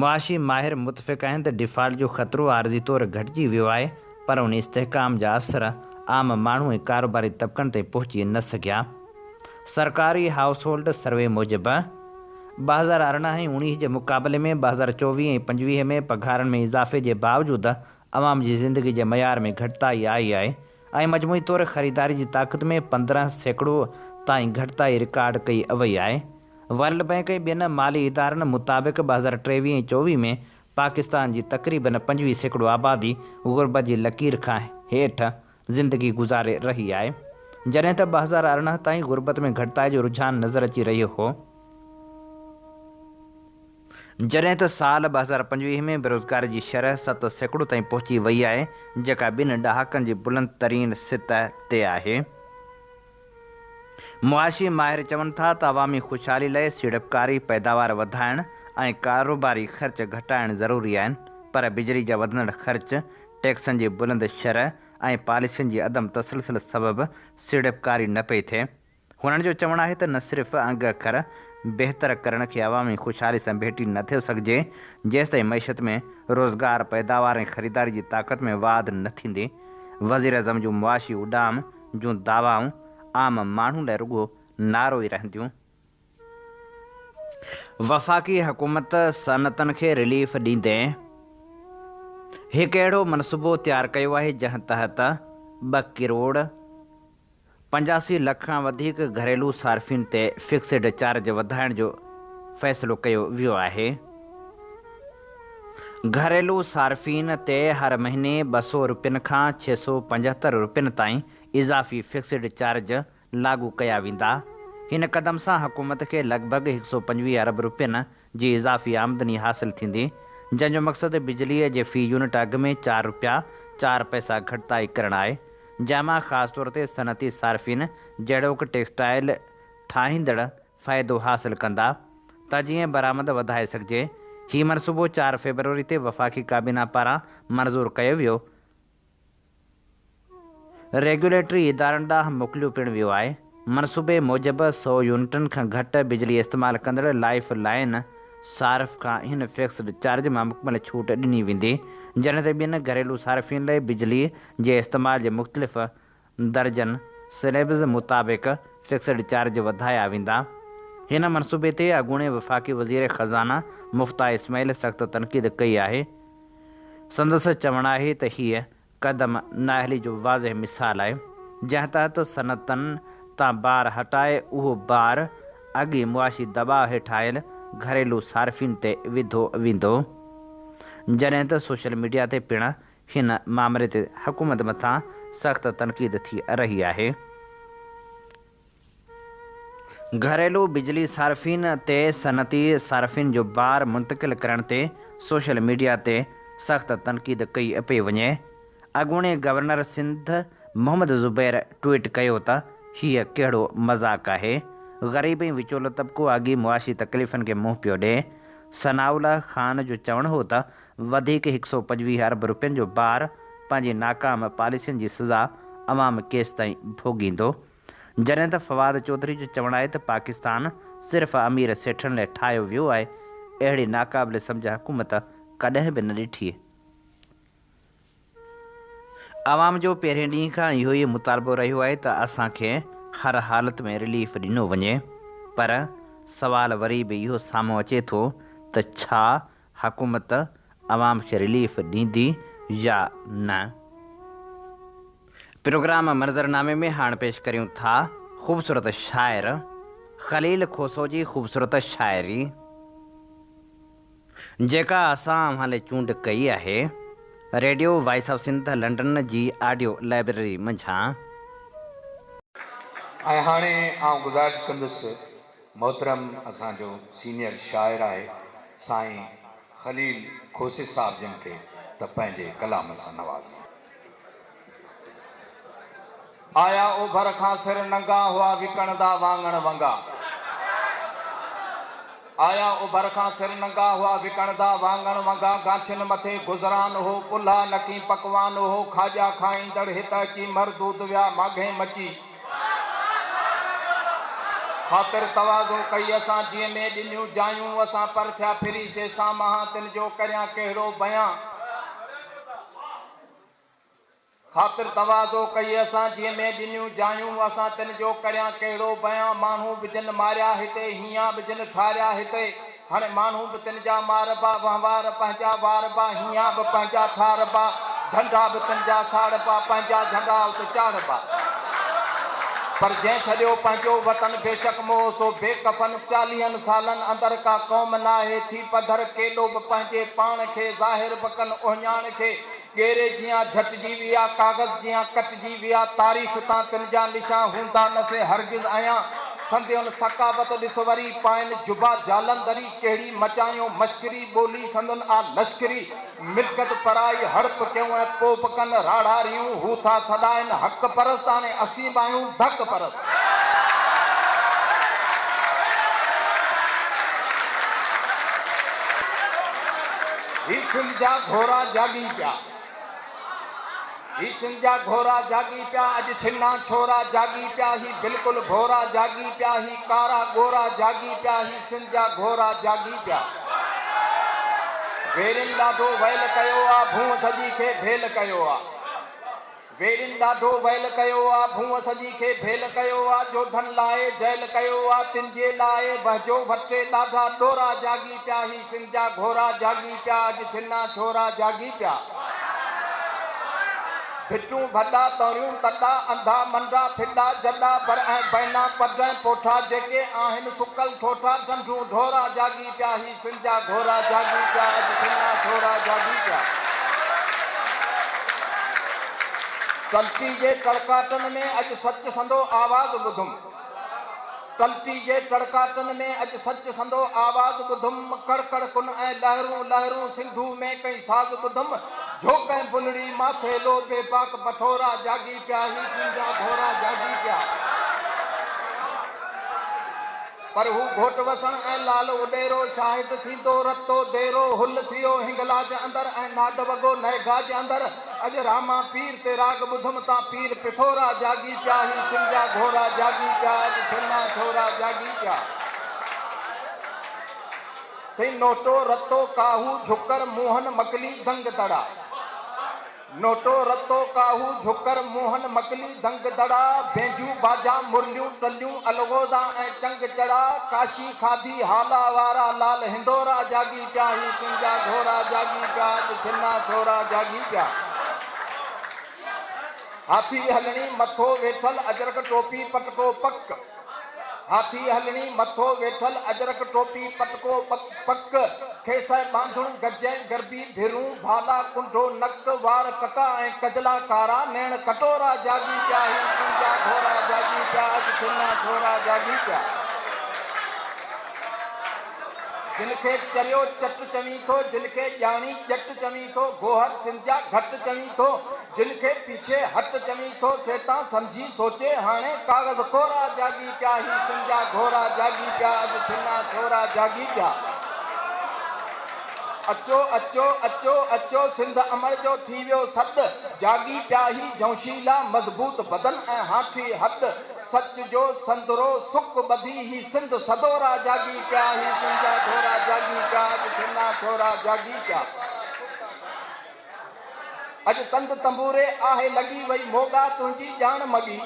معاشي ماهر متفق آهن ته ڊيفالٽ جو خطرو عارضي طور گهٽجي ويو آهي پر ان استحڪام جا اثر عام ماڻهو ۽ ڪاروباري طبقن تائين پهچي نه سگهيا. سرڪاري هائوس هولڊ سروي موجب، 2018 ۽ 19 جي مقابلي ۾ 2024 ۽ 25 ۾ پگهارن ۾ اضافي جي باوجود عوام جي زندگي جي معيار ۾ گهٽتائي آئي آهي ۽ مجموعي طور خريداري جي طاقت ۾ 15% تائين گهٽتائي رڪارڊ ڪئي وئي آهي. ورلڊ بئنڪ ۽ ٻين مالي ادارن مطابق 2023 ۽ 24 ۾ پاڪستان جي تقريبن 25% آبادي غربت جي لڪير کان هيٺ زندگي گذاري رهي آهي، جڏهن ته 2018 تائين غربت ۾ گهٽتائي جو رجحان نظر اچي رهيو هو. جڏهن ته سال 2025 ۾ بيروزگاري جي شرح 7% تائين پهچي وئي آهي، جيڪا ٻن ڏهاڪن جي بلند ترين سطح تي آهي. معاشي ماهر چون ٿا ته عوامي خوشحالي لئه سيڙپڪاري، پيداوار وڌائڻ ۽ ڪاروباري خرچ گهٽائڻ ضروري آهن پر بجلي جا وڌندڙ خرچ، ٽيڪسن جي بلند شرح ۽ پاليسين جي عدم تسلسل سبب سيڙپڪاري نه پئي ٿئي. هنن جو چوڻ آهي ته نه صرف انگ اکر بهتر ڪرڻ کي عوامي خوشحالي سان ڀيٽي نه ٿيو سگهجي، جيستائين معيشت ۾ روزگار، پيداوار ۽ خريداري جي طاقت ۾ واڌ نه ٿيندي. وزيراعظم جون معاشي اڏام جون دعوائون عام ماڻهو لاء رڳو نعرو ئي رهنديون. وفاقي حڪومت صنعتن کي رليف ڏيندي هڪ اهڙو منصوبو تيار ڪيو آهي جنهن تحت ٻه ڪروڙ 85 لک کان وڌيڪ گهريلو صارفين تي فڪسڊ چارج وڌائڻ جو فيصلو ڪيو ويو آهي. گهريلو صارفين تي هر مهيني 200 رپين کان 675 رپين تائين اضافي فڪسڊ چارج لاڳو ڪيا ويندا. هن قدم سان حڪومت کي لڳ ڀڳ هڪ سؤ 25 ارب رپين جي اضافي آمدني حاصل ٿيندي، جنهن جو مقصد بجليء جي في يونٽ اگهه ۾ چار رپيا چار پئسا گهٽتائي ڪرڻ آهي، جنهن مان خاص طور تي صنعتي صارفين جهڙوڪ ٽيڪسٽائل ٺاهيندڙ فائدو حاصل ڪندا ته جيئن برآمد وڌائي سگهجي. هي منصوبو چار فيبروري تي وفاقي ڪابينا پاران منظور ڪيو ويو. ريگيوليٽري ادارن ڏانهن موڪليو پڻ ويو آهي. منصوبي موجب سؤ يونٽن کان گهٽ بجلي استعمال ڪندڙ لائيف لائين صارف کان هن فڪسڊ چارج مان مڪمل ڇوٽ ڏني ويندي، جڏهن ته ٻين گهريلو صارفين لاء بجلي جي استعمال جي مختلف درجن، سليبز، مطابق فڪسڊ چارج وڌايا ويندا. هن منصوبي تي اڳوڻي وفاقي وزير خزانه مفتاح اسماعيل سخت تنقيد ڪئي آهي. سندس چوڻ آهي ته هيء قدم نااهلي جو واضح مثال آهي، جنهن تحت صنعتن تان بار هٽائي اهو بار اڳ ئي معاشي دٻاء هيٺ آيل گهريلو صارفين تي وڌو ويندو. جڏهن ته سوشل ميڊيا تي پڻ هن مامري تي حڪومت مٿان سخت تنقيد ٿي رهي آهي. گهريلو بجلي صارفين تي صنعتي صارفين جو بار منتقل ڪرڻ تي سوشل ميڊيا تي سخت تنقيد ڪئي پئي وڃي. اڳوڻي گورنر سنڌ محمد زبير ٽوئيٽ ڪيو ته هيء ڪهڙو مذاق آهي، غريب ۽ وچولو طبقو اڳ ئي معاشي تڪليفن کي منهن پيو ڏئي. ثناء الله خان جو چوڻ هو ته وڌيڪ 125 ارب رپين جو بار پنهنجي ناڪام پاليسين جي سزا عوام ڪيستائين ڀوڳيندو؟ جڏهن ته فواد چوڌري جو چوڻ آهي ته پاڪستان صرف امير سيٺن لاء ٺاهيو ويو آهي، اهڙي ناقابل سمجهه حڪومت ڪڏهن به نه ڏٺي. عوام جو پهرين ڏينهن کان اهو ئي مطالبو رهيو آهي ته اسان کي هر حالت ۾ رليف ڏنو وڃي پر سوال وري به اهو سامهون اچي ٿو ته ڇا حڪومت عوام کي رليف ڏيندي يا نه؟ پروگرام منظرنامي ۾ هاڻ پيش ڪريون ٿا خوبصورت شاعر خليل کوسو جي خوبصورت شاعري جيڪا اسان اوهان لئي چونڊ ڪئي آهي radio voice of Sindh London جي آڊيو لائبريري منجهان. ۽ هاڻي آئون گذارش ڪندس محترم اسان جو سينيئر شاعر آهي سائين خليل کوسي صاحب جن کي ته پنهنجي ڪلام سان نوازين. آيا اوڀر کان سر ننگا هئا وڪڻندا واڱڻ ونگا. آيا اوڀر کان سر ننگا هئا وڪڻندا واڱڻ ونگا گانٺين مٿي گذران هو پلها نڪين پڪوان هو کاڄا کائيندڙ هت اچي مردود ويا ماڳهين مچي خاطر تواضع ڪئي اسان جيء ۾ ڏنيون جايون اسان پر ٿيا ڦري سي سامهان تن جو ڪريان ڪهڙو بيان. خاطر تواضع ڪئي اسان جيء ۾ ڏنيون جايون اسان تن جو ڪريان ڪهڙو بيان ماڻهو به جن ماريا هتي هينئان به جن ٺاريا هتي هاڻي ماڻهو به تن جا ماربا وهنوار پنهنجا واربا هينئان به پنهنجا ٺاربا جهنڊا به تن جا ساڙبا پنهنجا جهنڊا ات چاڙهبا پر جنهن ڇڏيو پنهنجو وطن بيشڪ موهه سو بي ڪفن چاليهن سالن اندر ڪا قوم ناهي ٿي پڌر ڪيڏو به پنهنجي پاڻ کي ظاهر به ڪن اهڃاڻ کي ڳيري جيان جهٽجي ويا ڪاغذ جيان ڪٽجي ويا تاريخ تان تن جا نشان هوندا نه سي هرگز عيان سندين ثقافت ڏس وري پائن جبا جالنڌري ڪهڙي مچايون مشڪري ٻولي سندن آ لشڪري ملڪيت پرائي هڙپ ڪيون ۽ پوء به ڪن راڙهاريون هو ٿا سڏائن حق پرست هاڻي اسين به آهيون ڌڪ پرست. هي سنڌ جا گهورا جاڳي پيا. هي سنڌ جا گهورا جاڳي پيا اڄ ڇنا ڇورا جاڳي پيا هي بلڪل ڀورا جاڳي پيا هي ڪارا ڳورا جاڳي پيا هي سنڌ جا گهورا جاڳي پيا. ويرين ڏاڍو ويل ڪيو آ ڀونء سڄي کي ڀيل ڪيو آ. ويرين ڏاڍو ويل ڪيو آ ڀونء سڄي کي ڀيل ڪيو آ جوڌن لاء جيل ڪيو آ تن جي لاء وهجو وٽي ڏاڍا ڏورا جاڳي پيا هي سنڌ جا گهورا جاڳي پيا اڄ ڇنا ڇورا جاڳي پيا. ڀٽون ڀڏا توريون تڏا انڌا منڊا ڦڏا جڏا بر ۽ بينا پڊ ۽ پوٺا جيڪي آهن سڪل ٺوٺا ڍنڍون ڍورا جاڳي پيا هي سنڌ جا گهورا جاڳي پيا اڄ ڇنا ڇورا جاڳي پيا. ٽلٽي جي ٽڙڪاٽن ۾ اڄ سچ سندو آواز ٻڌم. ٽلٽي جي ٽڙڪاٽن ۾ اڄ سچ سندو آواز ٻڌم. ڪڙ ڪڙ ڪن ۽ لهرون لهرون سنڌو ۾ ڪئين ساز ٻڌم. جهوڪ ۽ بلڙي ماٿيلو بيباڪ بٺورا جاڳي پيا هي سنڌ جا گهورا جاڳي پيا. پر هو گهوٽ وسڻ ۽ لال اڏيرو، شاهد ٿيندو رتو ديرو، هل ٿيو هنگلاج اندر ۽ ناد وڳو نئگاج اندر، اڄ راما پير تي راڳ ٻڌم تان پير پٿورا جاڳي پيا، هي سنڌ جا گهورا جاڳي پيا، اڄ ڇنا ڇورا جاڳي پيا. سائين نوٽو، رتو، ڪاهو، جهڪر، موهن، مڪلي، دنگ دڙا. نوٽو، رتو، ڪاهو، جهڪر، موهن، مڪلي، دنگ دڙا، بينجو، باجا، مرليون، ٽليون، الغوزا ۽ چنگ چڙا، ڪاشي کاڌي، هالا وارا، لال هندورا جاڳي پيا، هي تنهنجا گهورا جاڳي پيا، اڄ ڇنا ڇورا جاڳي پيا. هاٿي هلڻي، مٿو ويٺل، اجرڪ ٽوپي، پٽڪو پڪ. هاٿي هلڻي، مٿو ويٺل، اجرڪ ٽوپي، پٽڪو پڪ، کيسه ٻانڌڻ، گجين، گربي، ڀرون، ڀالا، ڪنڍو، نڪ، وار ڪڪا ۽ ڪجلا ڪارا، نيڻ ڪٽورا، جاڳي پيا هي تنهنجا گهورا، جاڳي پيا اڄ ڇنا ڇورا، جاڳي پيا. جن کي چريو چٽ چوين ٿو، جن کي ڄاڻي ڄٽ چوين ٿو، گوهر سنڌ جا گهٽ چوين ٿو، جن کي پيڇي هٽ چوين ٿو، سي تان سمجهي سوچي هاڻي ڪاغذ ڪورا، جاڳي پيا هي سنڌ جا گهورا، جاڳي پيا اڄ ڇنا ڇورا، جاڳي پيا. اچو اچو اچو اچو سنڌ امڙ جو ٿي ويو سڏ، جاڳي پيا هي جوشيلا مضبوط بدن ۽ هاٿي هڏ، سچ جو سندرو سڪ ٻڌي هي سنڌ سدورا، جاڳي پيا هي سنڌ جا گهورا، جاڳي پيا اڄ ڇنا ڇورا، جاڳي پيا. اڄ تند تنبوري آهي لڳي وئي موڳا تنهنجي ڄاڻ مڳي.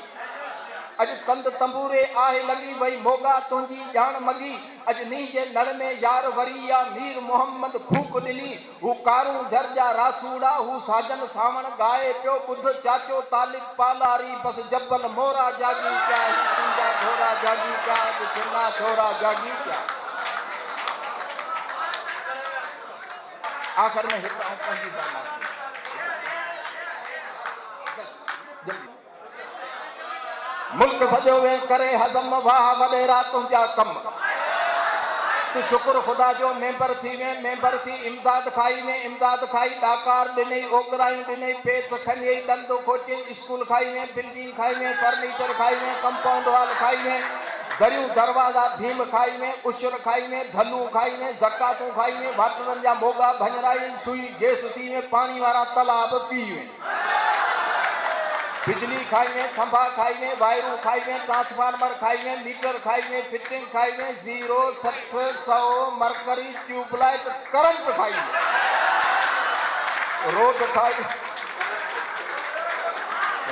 اڄ تند تنبوري آهي لڳي وئي موڳا تنهنجي ڄاڻ مڳي. اڄ نينهن جي نڙ ۾ يار وري آ مير محمد ڦوڪ ڏني. هو ڪارونجهر جا راسوڙا هو ساجن سانوڻ ڳائي پيو ٻڌ چاچو طالب پالاري بس جبل مورا جاڳي پيا هي تنهنجا گهورا جاڳي پيا اڄ ڇنا ڇورا جاڳي پيا. آخر ۾ هڪ آئون پنهنجي فرمائش ملڪ سڄو وين ڪري هضم واهه وڏيرا تنهنجا ڪم تون شڪر خدا جو ميمبر ٿي وين ميمبر ٿي امداد کائي وين امداد کائي ڏاڪار ڏنئي اوڳرايون ڏنئي پيس کنيئي ڏند کوٽيئي اسڪول کائي وين بلڊنگ کائي وين فرنيچر کائي وين ڪمپائونڊ وال کائي وين دريون دروازا ڀيم کائي وين، عشر کائي وين، ڍلون کائي وين، زڪواتون کائي وين، واٽرن جا موڳا ڀڃرائي، سوئي گيس ٿي وين، پاڻي وارا تلاء به پي وين. بجلي کائي وين، کنڀا کائي وين، وائرون کائي وين، ٽرانسفارمر کائي وين، ميٽر کائي وين، فٽنگ کائي وين، زيرو، 60، سئو، مرڪري، ٽيوب لائيٽ، ڪرنٽ کائي وين، روڊ کائي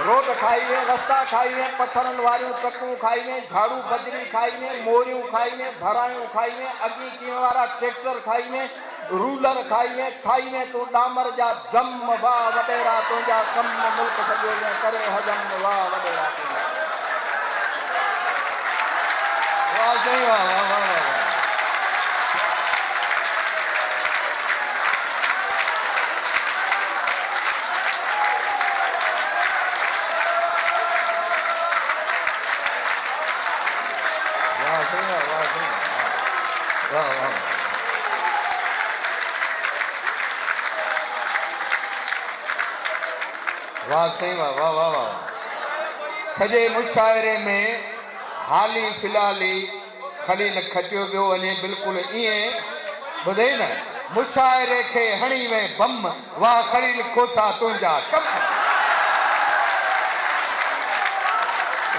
روڊ کائي وين، رستا کائي وين، پٿرن واريون ٽرڪون کائي وين، جهاڙو بجري کائي وين، موريون کائي وين، ڀرايون کائي وين، اڳين ڪيڻ وارا ٽريڪٽر کائي وين، رولر کائي وين، کائي وين تون ڏامر جا دم، واهه وڏيرا تنهنجا ڪم، ملڪ سڄو وين ڪري هضم، واهه وڏيرا تنهنجا ڪم. واهه سائين واهه واهه واهه واهه. واهه سائين واهه واهه سائين واهه واهه واهه. واهه سائين واهه واهه واهه واهه. سڄي مشاعري ۾ حالي فلحالي خليل کٽيو پيو وڃي بلڪل ائين ٻڌئي نه مشاعري کي هڻي وئين بم واهه خليل کوسا تنهنجا ڪم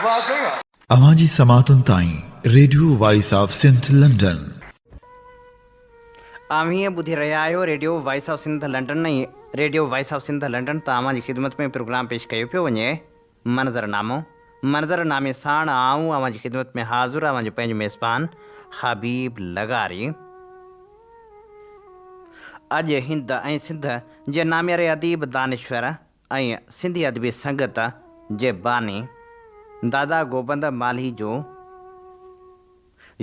واهه سائين واهه. اوهان جي سماعتن تائين radio voice of Sindh London. اوهين ٻڌي رهيا آهيو radio voice of Sindh London ۽ radio voice of Sindh London تان اوهان جي خدمت ۾ پروگرام پيش ڪيو پيو وڃي منظر نامو منظر نامي ساڻ آئون اوهان جي خدمت ۾ حاضر اوهان جو پنهنجو ميزبان حبيب لغاري. اڄ هند ۽ سنڌ جي نامياري اديب، دانشور ۽ سنڌي ادبي سنگت جي باني دادا گوبند مالهي جو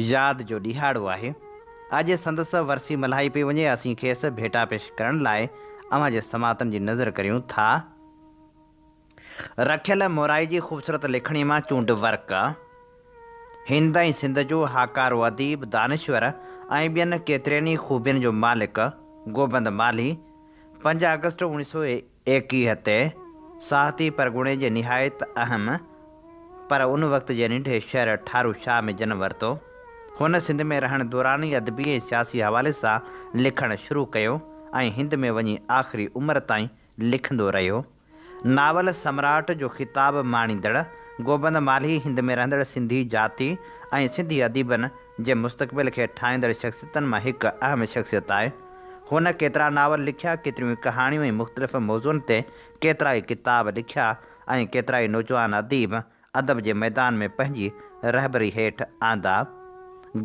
ياد جو ڏهاڙو آهي. اڄ سندس ورسي ملهائي پئي وڃي. اسين کيس ڀيٽا پيش ڪرڻ لاء اوهان جي سماعتن جي نذر ڪريون ٿا. رکيل مورائي جي خوبصورت لکڻي مان چونڊ ورق. هند ۽ سنڌ جو هاڪارو اديب، دانشور ۽ ٻين ڪيترين ئي خوبين جو مالڪ گوبند مالهي پنج آگسٽ 1921 تي ساهتي پرڳڻي جي نهايت اهم پر ان وقت جي ننڍي شهر ٺارو شاهه ۾ جنم ورتو. هن سنڌ ۾ رهڻ دوران ئي ادبي ۽ سياسي حوالي سان لکڻ شروع ڪيو ۽ هند ۾ وڃي آخري عمر تائين لکندو رهيو. ناول سمراٽ جو خطاب ماڻيندڙ گوبند مالهي هند ۾ رهندڙ سنڌي جاتي ۽ سنڌي اديبن جي مستقبل کي ٺاهيندڙ شخصيتن مان هڪ اهم شخصيت آهي. هن ڪيترا ناول لکيا، ڪيتريون ئي ڪهاڻيون ۽ مختلف موضوعن تي ڪيترائي ڪتاب لکيا ۽ ڪيترائي نوجوان اديب ادب جي ميدان ۾ پنهنجي رهبري هيٺ آندا.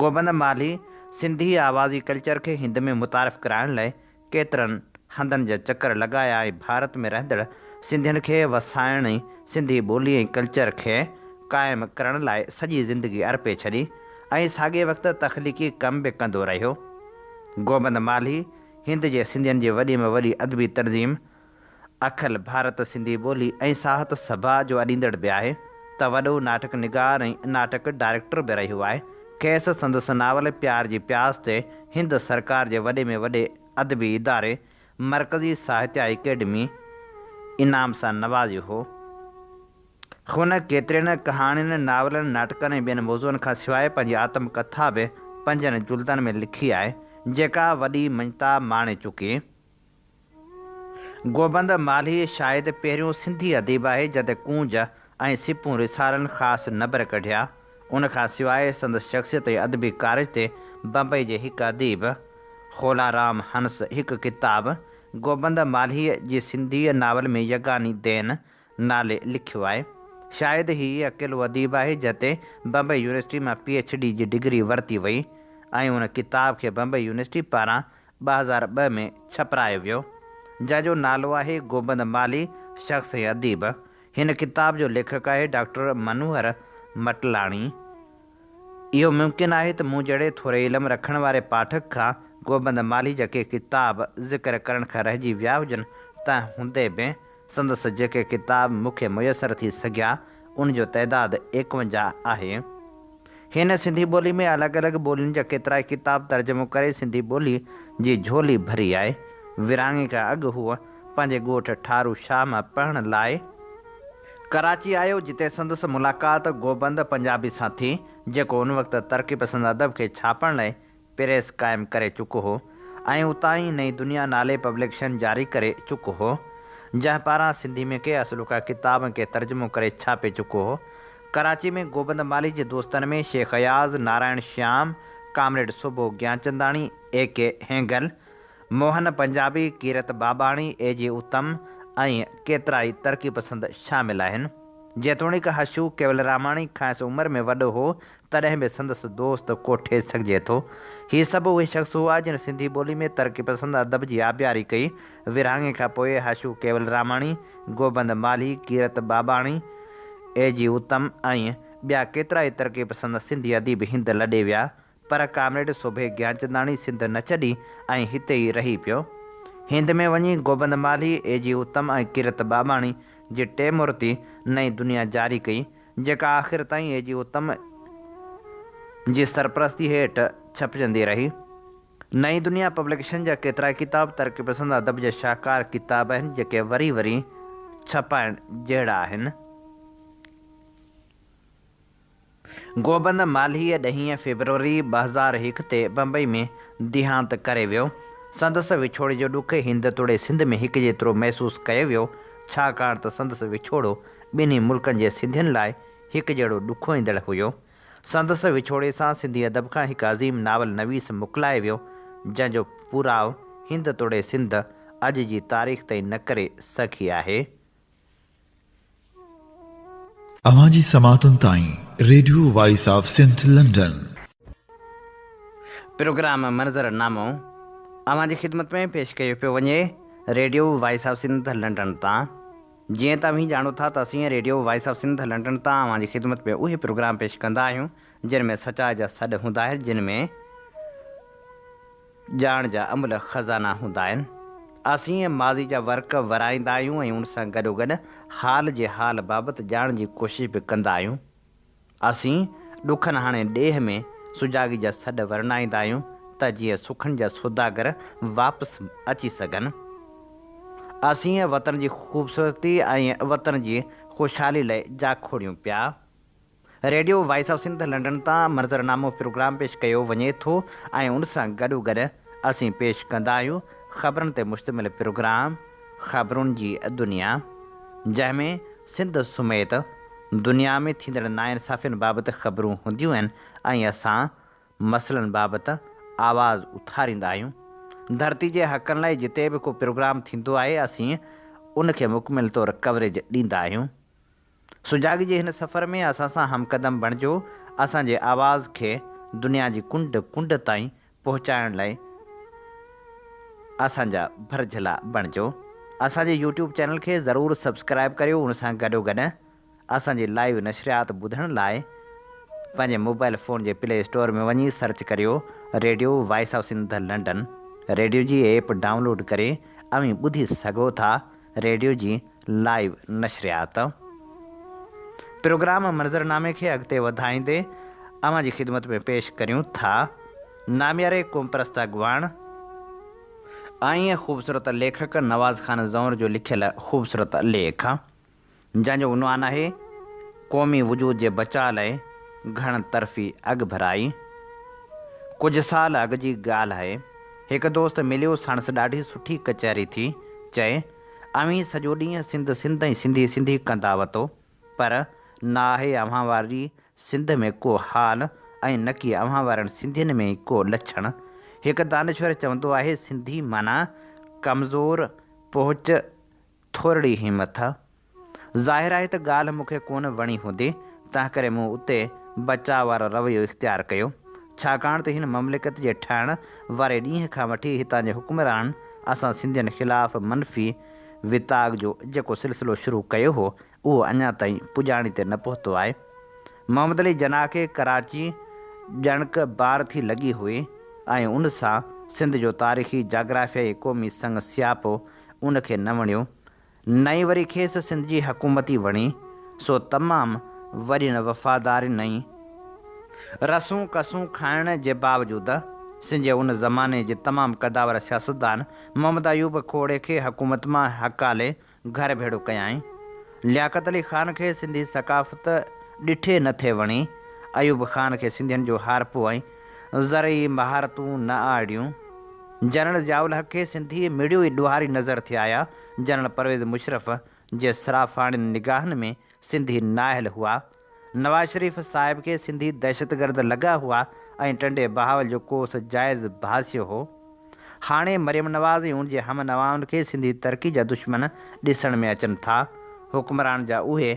گوبند مالهي سنڌي آوازي ڪلچر کي هند ۾ متعارف ڪرائڻ لئه ڪيترن هنڌن جا چڪر لڳايا ۽ ڀارت ۾ رهندڙ سنڌين کي وسائڻ ۽ سنڌي ٻولي ۽ ڪلچر کي قائم ڪرڻ لاء سڄي زندگي ارپي ڇڏي ۽ ساڳئي وقت تخليقي ڪم به ڪندو رهيو. گوبند مالهي هند جي سنڌين جي وڏي ۾ وڏي ادبي تنظيم اکل ڀارت سنڌي ٻولي ۽ ساهت سڀا جو اڏيندڙ به آهي ته وڏو ناٽڪ نگار ۽ ناٽڪ ڊائريڪٽر به رهيو آهي. کيس سندس ناول پيار جي پياس تي هند سرڪار جي وڏي ۾ وڏي ادبي اداري مرڪزي ساهتيه اڪيڊمي انعام سان نوازيو هو. هن ڪيترين ڪهاڻين، ناولن، ناٽڪن ۽ ٻين موضوعن کان سواء پنهنجي آتم ڪٿا به پنجن جلدن ۾ لکي آهي، جيڪا وڏي مڃتا ماڻي چڪي. گوبند مالهي شايد پهريون سنڌي اديب آهي جنهن تي ڪونج ۽ سپون رسالن خاص نبر ڪڍيا. ان کان سواء سندس شخصيت ۽ ادبي ڪارج تي بمبئي جي هڪ اديب خولارام هنس هڪ ڪتاب گوبند مالهيء جي سنڌي ناول ۾ يگاني دين نالي لکيو آهي. شايد هي ئي اڪيلو اديب آهي جنهن تي بمبئي يونيورسٽي مان پي ايڇ ڊي جي ڊگري ورتي وئي ۽ ان ڪتاب کي بمبئي يونيورسٽي پاران 2002 ۾ ڇپرايو ويو، جنهن جو نالو آهي گوبند مالهي شخص ۽ اديب. هن ڪتاب جو ليکڪ آهي ڊاڪٽر منوهر مٽلاڻي. اهو ممڪن آهي ته مون جهڙي ٿوري علم رکڻ واري پاٺڪ کان گوبند مالهي جا ڪي ڪتاب ذڪر ڪرڻ کان رهجي ويا هجن، تنهن هوندي به سندس جيڪي ڪتاب مون کي ميسر ٿي سگهيا، ان جو تعداد 51 آهي. هن سنڌي ٻولي ۾ الڳ الڳ ٻولين جا ڪيترائي ڪتاب ترجمو ڪري سنڌي ٻولي جي جهولي ڀري آهي. ورهاڱي کان اڳ هو پنهنجي ڳوٺ ٺارو شاهه مان پڙهڻ لاء ڪراچي آيو جتي سندس ملاقات گوبند پنجابي سان ٿي جيڪو ان وقت ترقي پسند ادب کي ڇاپڻ لاء پريس قائم ڪري چڪو هو ۽ اتان ئي نئين دنيا نالي پبليڪشن جاري ڪري چڪو هو، جنهن پاران سنڌي ۾ ڪي اصلوڪا ڪتاب ۽ ڪي ترجمو ڪري ڇاپي چڪو هو. ڪراچي ۾ گوبند مالهي جي دوستن ۾ شيخ اياز، نارائڻ شيام، ڪامريڊ سوڀو گيانچنداڻي، اي ڪي هينگل، موهن پنجابي، ڪيرت ٻاٻاڻي، اي جي اتم ۽ ڪيترائي ترقي پسند شامل آهن. جيتوڻيڪ حشو ڪيولراماڻي کانئس عمر ۾ وڏو هو تڏهن به سندس دوست ڪوٺي سگهجي ٿو. هي سڀ اهي شخص هئا جن سنڌي ٻولي ۾ ترقي پسند ادب جي آبياري ڪئي. ورهاڱي کان پوء حشو ڪيولراماڻي، گوبند مالهي، ڪيرت ٻاٻاڻي، اي جي اتم ۽ ٻيا ڪيترائي ترقي پسند سنڌي اديب هند لڏي ويا پر ڪامريڊ سوڀي گيانچنداڻي سنڌ نه ڇڏي ۽ هتي ئي رهي پيو. هند ۾ وڃي گوبند مالهي، اي جي اتم ۽ ڪيرت ٻاٻاڻي جي ٽي مورتي نئين دنيا جاري ڪئي، جيڪا آخر تائين اي جي اتم جي سرپرستي هيٺ ڇپجندي رهي. نئين دنيا پبليڪيشن جا ڪيترائي ڪتاب ترقي پسند ادب جا شاهڪار ڪتاب آهن، جيڪي وري وري ڇپائڻ جهڙا آهن. گوبند مالهيء ڏهين فيبروري 2001 تي بمبئي ۾ ديهانت ڪري ويو. سندس وڇوڙي جو ڏک هند توڙي سنڌ ۾ هڪجيترو محسوس ڪيو ويو، ڇاڪاڻ ته سندس وڇوڙو ٻنهي ملڪن جي سنڌين لاء هڪجهڙو ڏکوئيندڙ هيو. سندس وڇوڙي سان سنڌي ادب کان هڪ عظيم ناول نويس موڪلائي ويو، جنهن جو پورائو هند توڙي سنڌ اڄ جي تاريخ تائين نه ڪري سگهي آهي. اوهان جي سماعتن تائين radio voice of Sindh London. Programme منظر نامو اوهان جي خدمت ۾ پيش ڪيو پيو وڃي radio voice of Sindh London تان. جيئن ته اوهين ڄاڻو ٿا ته اسين radio voice of Sindh London تان اوهان جي خدمت ۾ اهي پروگرام پيش ڪندا آهيون جن ۾ سچائي جا سڏ هوندا آهن جن ۾ ڄاڻ جا املهه خزانا هوندا آهن. اسين ماضي جا ورق ورائيندا آهيون ۽ ان سان گڏوگڏ حال جي حال بابت ڄاڻڻ جي ڪوشش به ڪندا آهيون. اسين ڏکن هاڻي ڏيهه ۾ سجاڳي جا سڏ ورنائيندا آهيون ته جيئن سکن جا سوداگر واپس اچي سگهن. اسين وطن جي خوبصورتي ۽ وطن جي خوشحالي لئه جاکوڙيون پيا. Radio voice of Sindh London تان منظرنامو پروگرام پيش ڪيو وڃي ٿو ۽ ان سان گڏوگڏ اسين پيش ڪندا آهيون خبرن تي مشتمل پروگرام خبرن جي دنيا جنهن ۾ سنڌ سميت دنيا ۾ ٿيندڙ ناانصافين بابت خبرون هونديون آهن ۽ اسان مسئلن بابت آواز اٿاريندا آهيون. ڌرتي جي حقن لاء جتي به ڪو پروگرام ٿيندو آهي اسين ان کي مڪمل طور ڪوريج ڏيندا آهيون. سجاڳي جي هن سفر ۾ اسان سان هم قدم بڻجو، اسان جي آواز کي دنيا جي ڪنڊ ڪنڊ تائين پهچائڻ لاء اسان جا ڀرجهلا بڻجو. اسان جي يوٽيوب چينل کي ضرور سبسڪرائب ڪريو ان سان گڏوگڏ اسان جي لائيو نشريات ٻڌڻ لاء پنهنجي موبائل فون جي پلي اسٽور ۾ وڃي سرچ ڪريو radio voice of Sindh London radio جي ايپ ڊائونلوڊ ڪري اوهين ٻڌي سگهو ٿا ريڊيو جي لائيو نشريات پروگرام منظرنامي کي اڳتي وڌائيندي اوهان جي خدمت ۾ پيش ڪريون ٿا نامياري قومپرست اڳواڻ ۽ خوبصورت ليکڪ نواز خان زئور جو لکيل خوبصورت ليک جنهن جو عنوان آهي قومي وجود جي بچاء لاء گهڻ طرفي اڳڀرائي. ڪجهه سال اڳ جي ڳالهه آهي. هڪ دوست مليو، ساڻس ڏاڍي سٺي ڪچهري ٿي. چئي، اوهين سڄو ڏينهن سنڌ سنڌ ۽ سنڌي سنڌي ڪندا وتو، پر نه آهي اوهان واري سنڌ ۾ ڪو حال ۽ نڪي اوهان وارن سنڌين ۾ ئي ڪو لڇڻ. هڪ دانشور چوندو آهي، سنڌي معنيٰ ڪمزور پهچ ٿورڙي همٿ. ظاهر آهي ته ڳالهه مون کي ڪونه وڻي هوندي، تنهنڪري مون اتي بچاء وارو رويو اختيار ڪيو. ڇاڪاڻ ته هن مملڪت جي ٺهڻ واري ڏينهن کان وٺي هتان جي حڪمرانن اسان سنڌين خلاف منفي وتاڳ جو جيڪو سلسلو شروع ڪيو هو، اهو اڃا تائين پڄاڻي تي نه پهتو آهي. محمد علي جناح کي ڪراچي ڄڻڪ بار ٿي لڳي هئي ۽ ان سان سنڌ جو تاريخي، جاگرافيائي ۽ قومي سڱ سياپو ان کي نه وڻيو، نه ئي وري کيس سنڌ جي حڪومت ئي وڻي، سو تمام وڏين وفادارين ۽ رسون ڪسون کائڻ جي باوجود سنڌ جي ان زماني جي تمام قداور سياستدان محمد ايوب کوڙي کي حڪومت مان هڪالي گهر ڀيڙو ڪيائين. لياقت علي خان کي سنڌي ثقافت ڏٺي نه ٿي وڻي. ايوب خان کي سنڌين جو هارپو ۽ زرعي مهارتون نه آئڙيون. جنرل ضياء الحق کي سنڌي مڙيو ئي ڏوهاري نظر ٿي آيا. جنرل پرويز مشرف جي صرافاڻين نگاهن ۾ سنڌي نااهل هئا. نواز شريف صاحب کي سنڌي دهشتگرد لڳا هئا ۽ ٽنڊي بهاول جو ڪوس جائز ڀاسيو هو. هاڻي مريم نواز ۽ ان جي هم نوائن کي سنڌي ترقي جا دشمن ڏسڻ ۾ اچن ٿا. حڪمران جا اهي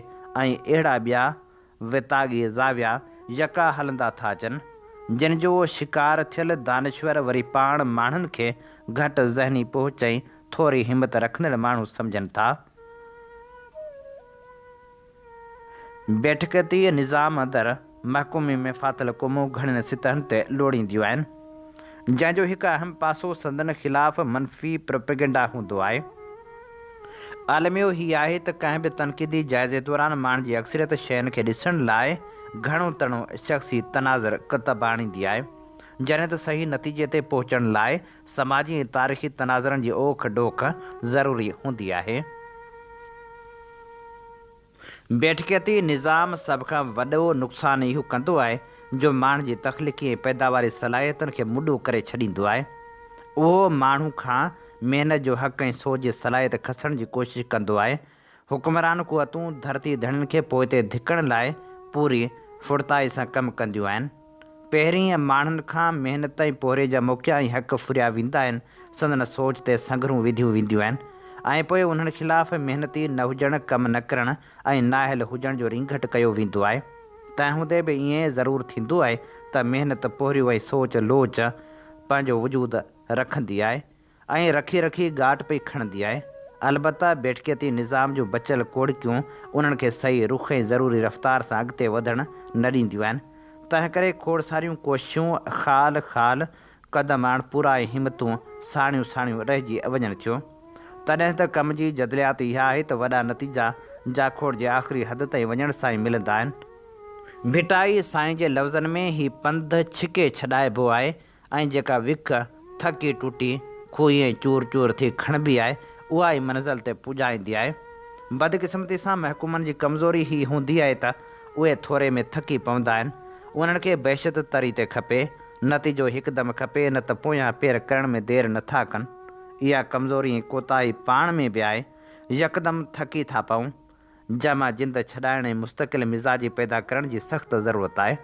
۽ اهڙا ٻيا ويتاڳي زاويا يڪا هلندا ٿا اچن، جن جو شڪار ٿيل دانشور وري پاڻ ماڻهن کي گهٽ ذهني پهچ ۽ ٿوري همت رکندڙ ماڻهو سمجهن ٿا. بيٺڪيتي نظام اندر محڪومي ۾ ڦاٿل قومون گهڻين سطحن تي لوڙينديون آهن، جنهن جو هڪ اهم پاسو سندن خلاف منفي پروپيگنڊا هوندو آهي. الميو هي آهي ته ڪنهن به تنقيدي جائزي دوران ماڻهن جي اڪثريت شين کي ڏسڻ لاء گهڻو تڻو شخصي تناظر ڪتب آڻيندي آهي، جڏهن ته صحيح نتيجي تي پهچڻ لاء سماجي ۽ تاريخي تناظرن جي اوک ڊوک ضروري هوندي آهي. بيٺڪيتي نظام سڀ کان وڏو نقصان اهو ڪندو آهي جو ماڻهن جي تخليقي ۽ پيداواري صلاحيتن کي مڏو ڪري ڇڏيندو آهي. اهو ماڻهو کان محنت جو حق ۽ سوچ جي صلاحيت کسڻ جي ڪوشش ڪندو آهي. حڪمران قوتون ڌرتي ڌڻين کي پوئتي ڌڪڻ لاء پوري ڦڙتائي سان ڪم ڪنديون آهن. پهرين ماڻهن کان محنت ۽ پورهيي جا موقعا ۽ حق ڦريا ويندا آهن، سندن سوچ تي سنگهرون وڌيون وينديون آهن ۽ پوء انهن خلاف محنتي نه هجڻ، ڪم نه ڪرڻ ۽ نااهل هجڻ جو رينگهٽ ڪيو ويندو آهي. تنهن هوندي به ائين ضرور ٿيندو آهي ته محنت، پورهيو ۽ سوچ لوچ پنهنجو وجود رکندي آهي. ۽ رکي رکي ڳاٽ پئي کڻندي آهي. البته بيٺڪيتي نظام جون بچيل ڪوڙڪيون انهن کي صحيح رخ ۽ ضروري رفتار سان اڳتي وڌڻ نه ڏينديون آهن. تنهنڪري کوڙ ساريون ڪوششون خال خال، قدم اڻپورا ۽ همتون ساڻيون ساڻيون رهجي وڃن ٿيون. تڏهن ته ڪم جي جدليات اها آهي ته وڏا نتيجا جاکوڙ جي آخري حد تائين وڃڻ سان ئي ملندا آهن. ڀٽائي سائين جي لفظن ۾ هي پنڌ ڇڪي ڇڏائبو آهي ۽ جيڪا وک ٿڪي ٽوٽي، کوهي ۽ چور چور ٿي کڻبي آهي، اها ئي منزل تي پڄائيندي آهي. بدقسمتي سان محڪومن جي ڪمزوري هي هوندي آهي ته اهي ٿوري ۾ ٿڪي پوندا آهن. انهن کي بهشت تري تي کپي، نتيجو هڪدم کپي نه ته پويان پير ڪرڻ ۾ دير نه ٿا ڪن. اها ڪمزوري ۽ ڪوتاهي پاڻ ۾ به آهي. يڪدم ٿڪي ٿا پئون. جنهن مان جند ڇڏائڻ ۽ مستقل مزاجي پيدا ڪرڻ جي سخت ضرورت آهي.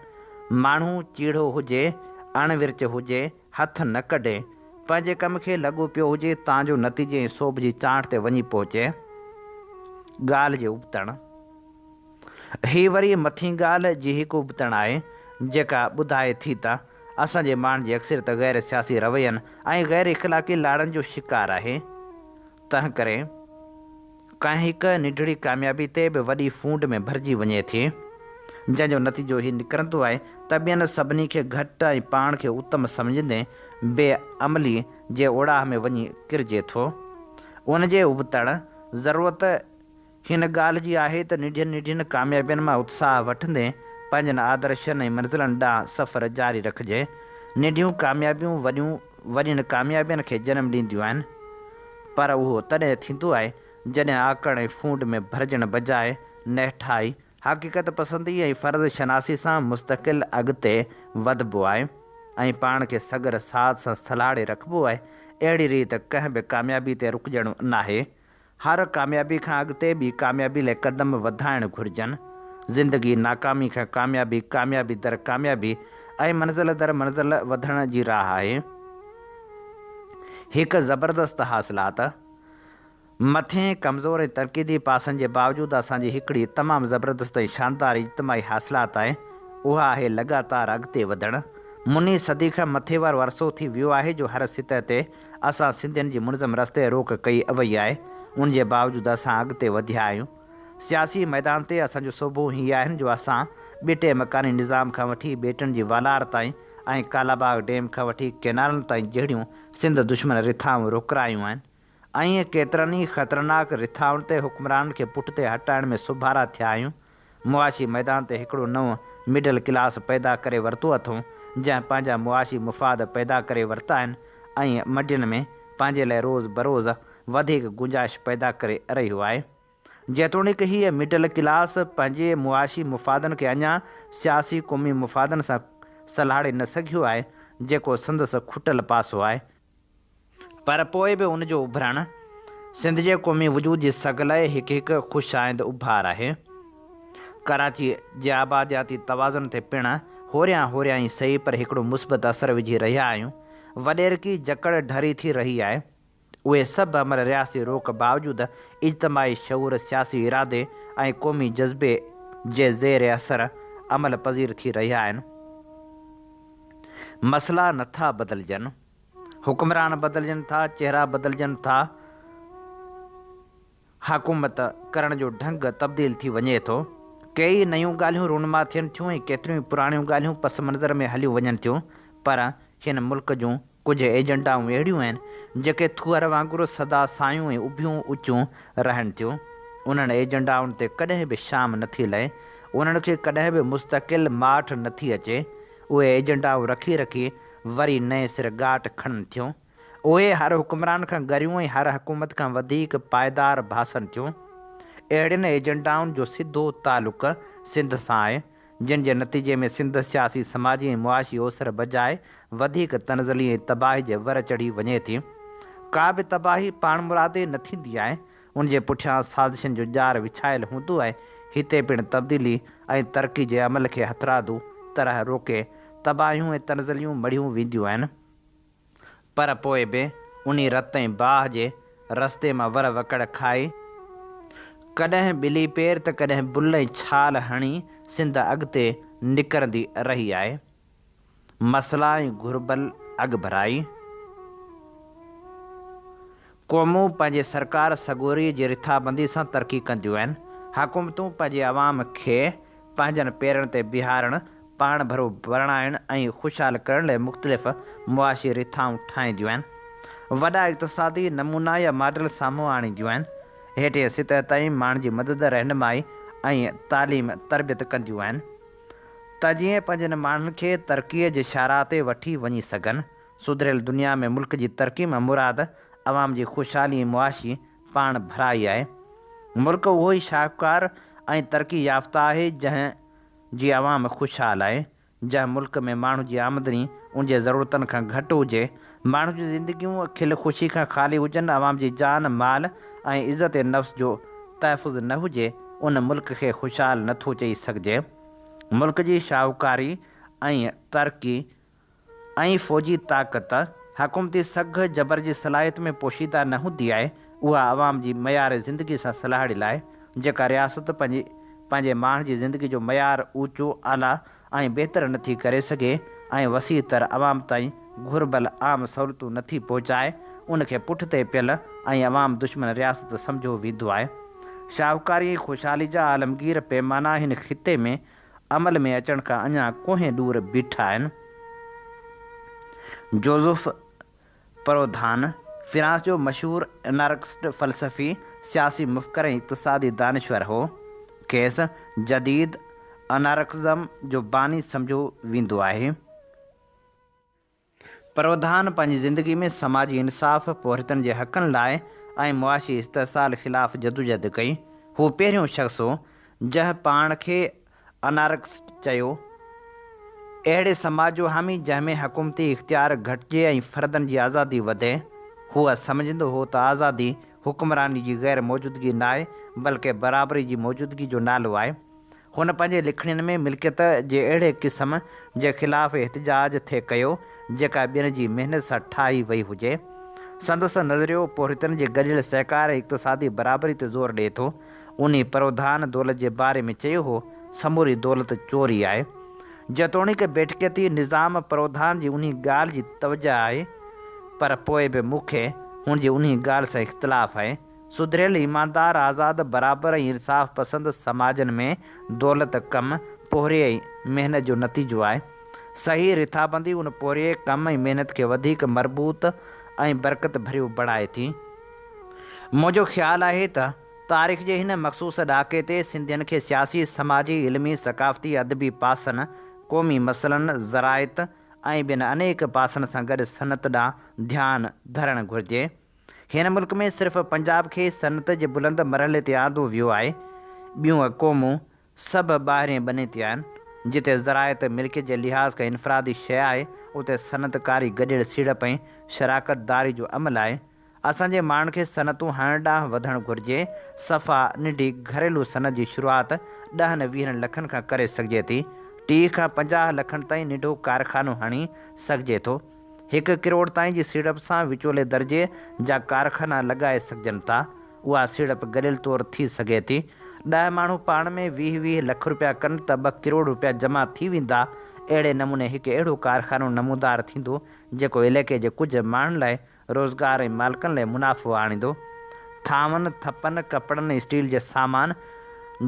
ماڻهو چيڙهو هجي، اڻ ورچ هجي، هٿ نه ڪڍي، پنهنجي ڪم کي لڳو پيو هجي تان جو نتيجي ۽ سوڀ جي چانئٺ تي وڃي پهچي. ڳالهه جي ابتڙ. هي وري مٿين ڳالهه جي هڪ ابتڙ آهي، جيڪا ٻڌائي ٿي ته اسان جي ماڻهن جي اڪثريت غير سياسي روين ۽ غير اخلاقي لاڙن جو شڪار آهي. تنهنڪري ڪنهن هڪ ننڍڙي ڪاميابي تي به وڏي ڦونڊ ۾ ڀرجي وڃي ٿي، جنهن جو نتيجو هي نڪرندو آهي ته ٻين سڀني کي گهٽ ۽ پاڻ کي اتم سمجهندي بي عملي جي اوڙاهه ۾ وڃي ڪرجي ٿو. ان جي ابتڙ ضرورت هن ڳالهه جي آهي ته ننڍين ننڍين ڪاميابين مان اتساهه وٺندي پنهنجن آدرشن ۽ منزلن ڏانهن سفر جاري رکجي. ننڍيون ڪاميابيون وڏيون وڏين ڪاميابين کي جنم ڏينديون آهن. پر اهو تڏهن ٿيندو آهي جڏهن آڪڙ ۽ ڦونڊ ۾ ڀرجڻ بجاء نهٺائي، حقيقت پسندي ۽ فرض شناسي سان مستقل اڳتي وڌبو آهي ۽ پاڻ کي سڳر ساز سان سلهاڙي رکبو آهي. اهڙي ريت ڪنهن به ڪاميابي تي رڪجڻو ناهي. هر ڪاميابي کان اڳتي ٻي ڪاميابي لاء قدم وڌائڻ گهرجن. زندگي ناڪامي کان ڪاميابي، ڪاميابي در ڪاميابي ۽ منزل در منزل وڌڻ جي راهه آهي. هڪ زبردست حاصلات. مٿين ڪمزور ۽ تنقيدي پاسن جي باوجود اسان جي هڪڙي تمام زبردست ۽ شاندار اجتماعي حاصلات آهي، اها آهي لڳاتار اڳتي وڌڻ. مني صدي کان مٿي وارو عرصو ٿي ويو آهي جو هر سطح تي اسان سنڌين جي منظم رستي روڪ ڪئي وئي آهي، ان جي باوجود اسان اڳتي وڌيا آهيون. سياسي ميدان تي اسان جون سوڀون هي آهن جو اسان ٻٽي مڪاني نظام کان وٺي ٻيٽن جي والار تائين ۽ ڪالاباغ ڊيم کان وٺي ڪئنالن تائين جهڙيون سنڌ دشمن رٿائون روڪرايون آهن ۽ ڪيترن ئي خطرناڪ رٿائن تي حڪمرانن کي پٺتي هٽائڻ ۾ سوڀارا ٿيا آهيون. معاشي ميدان تي هڪڙو نئون مڊل ڪلاس پيدا ڪري ورتو اٿئون، جنهن پنهنجا معاشي مفاد پيدا ڪري ورتا آهن ۽ منڊين ۾ پنهنجي لاء روز بروز وڌيڪ گنجائش پيدا ڪري رهيو آهي. جيتوڻيڪ هيء مڊل ڪلاس پنهنجي معاشي مفادن کي اڃا سياسي قومي مفادن سان سلهاڙي نه سگهيو آهي، جيڪو سندس کٽل پاسو آهي، پر پوء به ان جو اڀرڻ سنڌ جي قومي وجود جي سگهه لاء هڪ هڪ خوش آئند اڀار آهي. ڪراچي جي آبادياتي توازن تي پڻ هوريان هوريان ئي سهي پر هڪڙو مثبت اثر وجهي رهيا آهيون. وڏيرڪي جڪڙ ڍري ٿي رهي آهي. اهي سڀ عمل رياستي روڪ باوجود اجتماعي شعور، سياسي ارادي ۽ قومي جذبي جي زير اثر عمل پذير ٿي رهيا آهن. مسئلا نٿا بدلجن. حڪمران بدلجن ٿا، چهرا بدلجن ٿا، حڪومت ڪرڻ جو ڍنگ تبديل ٿي وڃي ٿو. ڪيئي نيون ڳالهيون رونما ٿين ٿيون ۽ ڪيتريون ئي پراڻيون ڳالهيون پس منظر ۾ هليون وڃن ٿيون، پر هن ملڪ جون ڪجهه ايجنڊائون اهڙيون آهن، جيڪي ٿوهر وانگر سدا سايون ۽ اڀيون اچيون رهن ٿيون. انهن ايجنڊائن تي ڪڏهن به شام نٿي لهي، انهن کي ڪڏهن به مستقل ماٺ نٿي اچي. اهي ايجنڊائون رکي رکي وري نئين سر ڳاٽ کڻن ٿيون. اهي هر حڪمران کان ڳريون ۽ هر حڪومت کان وڌيڪ پائيدار ڀاسن ٿيون. اهڙين ايجنڊائن جو سڌو تعلق سنڌ سان آهي، جن جي نتيجي ۾ سنڌ سياسي، سماجي ۽ معاشي اوسر بجاء وڌيڪ تنزلي ۽ تباهي جي ور چڙهي وڃي ٿي. ڪا به تباهي پاڻمرادي نه ٿيندي آهي، ان جي پٺيان سازشن جو ڄار وڇايل هوندو آهي. هتي پڻ تبديلي ۽ ترقي جي عمل کي هٿرادو طرح روڪي تباهيون ۽ تنزليون مڙهيون وينديون آهن. پر پوء به انهي رت ۽ باهه جي رستي مان ور وڪڙ کائي، ڪڏهن ٻلي پير ته ڪڏهن بل ۽ ڇال هڻي سنڌ اڳتي نڪرندي رهي آهي. مسئلا ۽ گهربل اڳڀرائي. قومون پنهنجي سرڪار سڳوريء جي رٿابندي سان ترقي ڪنديون آهن. حڪومتون پنهنجي عوام کي پنهنجن پيرن تي بيهارڻ، پاڻڀرو بڻائڻ ۽ خوشحال ڪرڻ لاء مختلف معاشي رٿائون ٺاهينديون آهن. وڏا اقتصادي نمونا يا ماڊل سامهون آڻينديون آهن. هيٺين سطح تائين ماڻهن جي مدد، رهنمائي ۽ تعليم تربيت ڪنديون آهن ته جيئن پنهنجن ماڻهن کي ترقيء جي شاهراهه تي وٺي وڃي سگهن. سڌريل دنيا ۾ ملڪ جي ترقي مان مراد عوام جي خوشحالي ۽ معاشي پاڻ ڀرائي آهي. ملڪ اهو ئي شاهوڪار ۽ ترقي يافته آهي جنهن جي عوام خوشحال آهي. جنهن ملڪ ۾ ماڻهو جي آمدني ان جي ضرورتن کان گهٽ هجي، ماڻهن جون زندگيون کل خوشي کان خالي هجن، عوام جي جان، مال ۽ عزت نفس جو تحفظ نه هجي، ان ملڪ کي خوشحال نه ٿو چئي سگهجي. ملڪ جي شاهوڪاري ۽ ترقي ۽ فوجي طاقت، حڪومتي سگهه، جبر جي صلاحيت ۾ پوشيده نه هوندي آهي، اها عوام جي معيار زندگي سان سلهاڙيل آهي، جيڪا رياست پنهنجي پنهنجي ماڻهن جي زندگي جو معيار اوچو، اعليٰ ۽ بهتر نه ٿي ڪري سگهي ۽ وسيع تر عوام تائين گهربل عام سهولتون نه ٿي پهچائي، ان کي پٺتي پيل ۽ عوام دشمن رياست سمجهيو ويندو آهي. شاهوڪاري ۽ خوشحالي جا عالمگير پيمانا هن خطي ۾ عمل ۾ اچڻ کان اڃا ڪوهين ڏور بيٺا آهن. جوزف پروڌان، فرانس جو مشهور انارڪسٽ فلسفي، سياسي مفڪر ۽ اقتصادي دانشور هو. کيس جديد انارڪزم جو باني سمجهيو ويندو آهي. پروڌان پنهنجي زندگي ۾ سماجي انصاف، پورهيتن جي حقن لاء ۽ معاشي استحصال خلاف جدوجهد ڪئي. هو پهريون شخص هو، جنهن پاڻ کي انارڪسٽ چيو. اهڙي سماج جو حامي جنهن ۾ حڪومتي اختيار گهٽجي ۽ فردن جي آزادي وڌي. هو سمجهندو هو ته آزادي حڪمراني جي غير موجودگي ناهي، بلڪه برابري جي موجودگي جو نالو آهي. هن پنهنجي لکڻين ۾ ملڪيت جي اهڙي قسم جي خلاف احتجاج ٿي ڪيو، جيڪا ٻين جي محنت سان ٺاهي وئي هجي. سندس نظريو پورهيتن جي گڏيل سهڪار ۽ اقتصادي برابري تي زور ڏئي ٿو. انهي پروڌان دولت جي باري ۾ چيو هو، سموري دولت چوري آهي. جيتوڻيڪ بيٺڪيتي نظام پروڌان جي انهي ڳالهه جي توجهه آهي، پر پوء به مون کي هن جي انهي ڳالهه سان اختلاف آهي. سڌريل، ايماندار، آزاد، برابر ۽ انصاف پسند سماجن ۾ دولت ڪم، پورهيي ۽ محنت جو نتيجو آهي. صحيح رٿابندي ان پورهيي، ڪم ۽ محنت کي وڌيڪ مربوط ۽ برڪت ڀريو بڻائي ٿي. منهنجو خيال آهي ته تاريخ جي هن مخصوص ڏاڪي تي سنڌين کي سياسي، سماجي، علمي، ثقافتي، ادبي پاسن، قومي مسئلن، زراعت ۽ ٻين انيڪ پاسن سان گڏ صنعت ڏانهن ڌيان ڌرڻ گهرجي. هن ملڪ ۾ صرف پنجاب کي صنعت جي بلند مرحلي تي آندو ويو آهي، ٻيون قومون سڀ ٻاهرين ٻني تي آهن. جتي زراعت ملڪيت جي لحاظ کان انفرادي شيء آهي، اتي صنعت ڪاري گڏيل سيڙپ ۽ شراڪت داري جو عمل آهي. اسان جي ماڻهن کي صنعتون هڻڻ ڏانهن وڌڻ گهرجي. صفا ننڍي گهريلو صنعت جي شروعات ڏهن ويهن لکن کان ڪري سگهجي ٿي. 30 کان 50 لکن تائين ننڍو ڪارخانو هڻي سگهجي ٿو. هڪ ڪروڙ تائين جي سيڙپ سان وچولي درجي جا ڪارخانا لڳائي سگهجن ٿا. اها سيڙپ گڏيل طور ٿي سگهي ٿي. ڏهه ماڻهو پاڻ ۾ 20 20 لک روپيا ڪن ته 2 ڪروڙ روپيا جمع ٿي ويندا. اهڙي نموني هڪ اهڙو ڪارخانو نمودار ٿيندو جيڪو علائقي جي ڪجهه ماڻهن لاء روزگار ۽ مالڪن لاء منافعو آڻيندو. ٿانون، ٿپن، ڪپڙن ۽ اسٽيل جي سامان،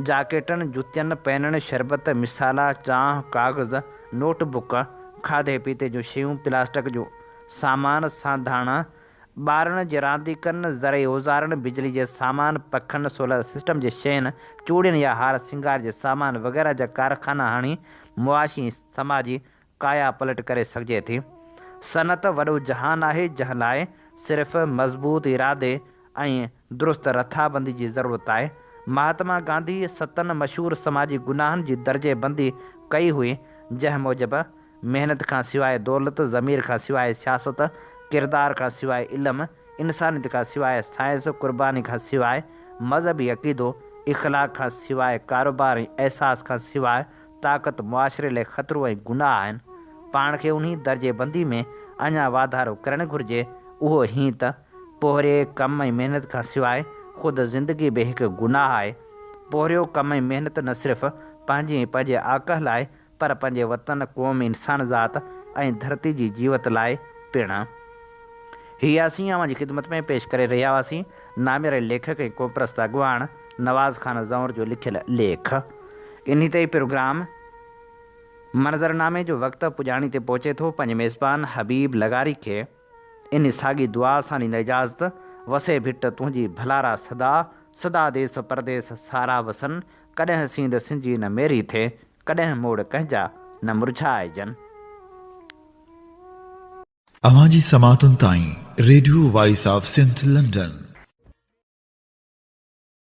جاڪيٽن، جتين، پينن، شربت، مصالحا، چانهه، ڪاغذ، نوٽ بڪ، کاڌي پيتي جون شيون، پلاسٽڪ جو سامان، سانڌاڻا، ٻارن جي رانديڪن، زرعي اوزارن، بجلي جي سامان، پکن، سولر سسٽم جي شين، چوڙين يا هار سينگار جي سامان وغيره جا ڪارخانا هڻي معاشي ۽ سماجي ڪايا پلٽ ڪري سگهجي ٿي. صنعت وڏو جهان آهي جنهن لاء صرف مضبوط ارادي ۽ درست رٿابندي جي ضرورت آهي. مهاتما گانڌي ستن مشهور سماجي گناهن جي درجي بندي ڪئي هئي جنهن موجب، محنت کان سواء دولت، ضمير کان سواء سياست، ڪردار کان سواء علم، انسانيت کان سواء سائنس، قرباني کان سواء مذهبي عقيدو، اخلاق کان سواء ڪاروبار ۽ احساس کان سواء طاقت معاشري لاء خطرو ۽ گناهه آهن. پاڻ کي انهي درجي بندي ۾ اڃا واڌارو ڪرڻ گهرجي، اهو هين ته پورهيي، ڪم ۽ محنت کان سواء خود زندگي به هڪ گناهه آهي. پورهيو، ڪم ۽ محنت نه صرف پنهنجي ۽ پنهنجي آقا لاء پر پنهنجي وطن، قوم، انسان ذات ۽ ڌرتي جي جيوت لاء پڻ. هي اسين اوهان جي خدمت ۾ پيش ڪري رهيا هئاسين نامياري ليکڪ ۽ قومپرست اڳواڻ نواز خان زئور جو لکيل ليک. انهي تي ئي پروگرام منظرنامي جو وقت پڄاڻي تي پهچي ٿو. پنهنجي ميزبان حبيب لغاري کي انهي ساڳي دعا سان ڏيندا اجازت، وسي ڀٽ تنهنجي ڀلارا سدا، سدا ديس پرديس سارا وسن، ڪڏهن سينڌ سنجي نه ميري ٿئي، ڪڏهن موڙ ڪنهن جا نه مرجهائجن. اوهان جي سماعتن تائين radio voice of Sindh London.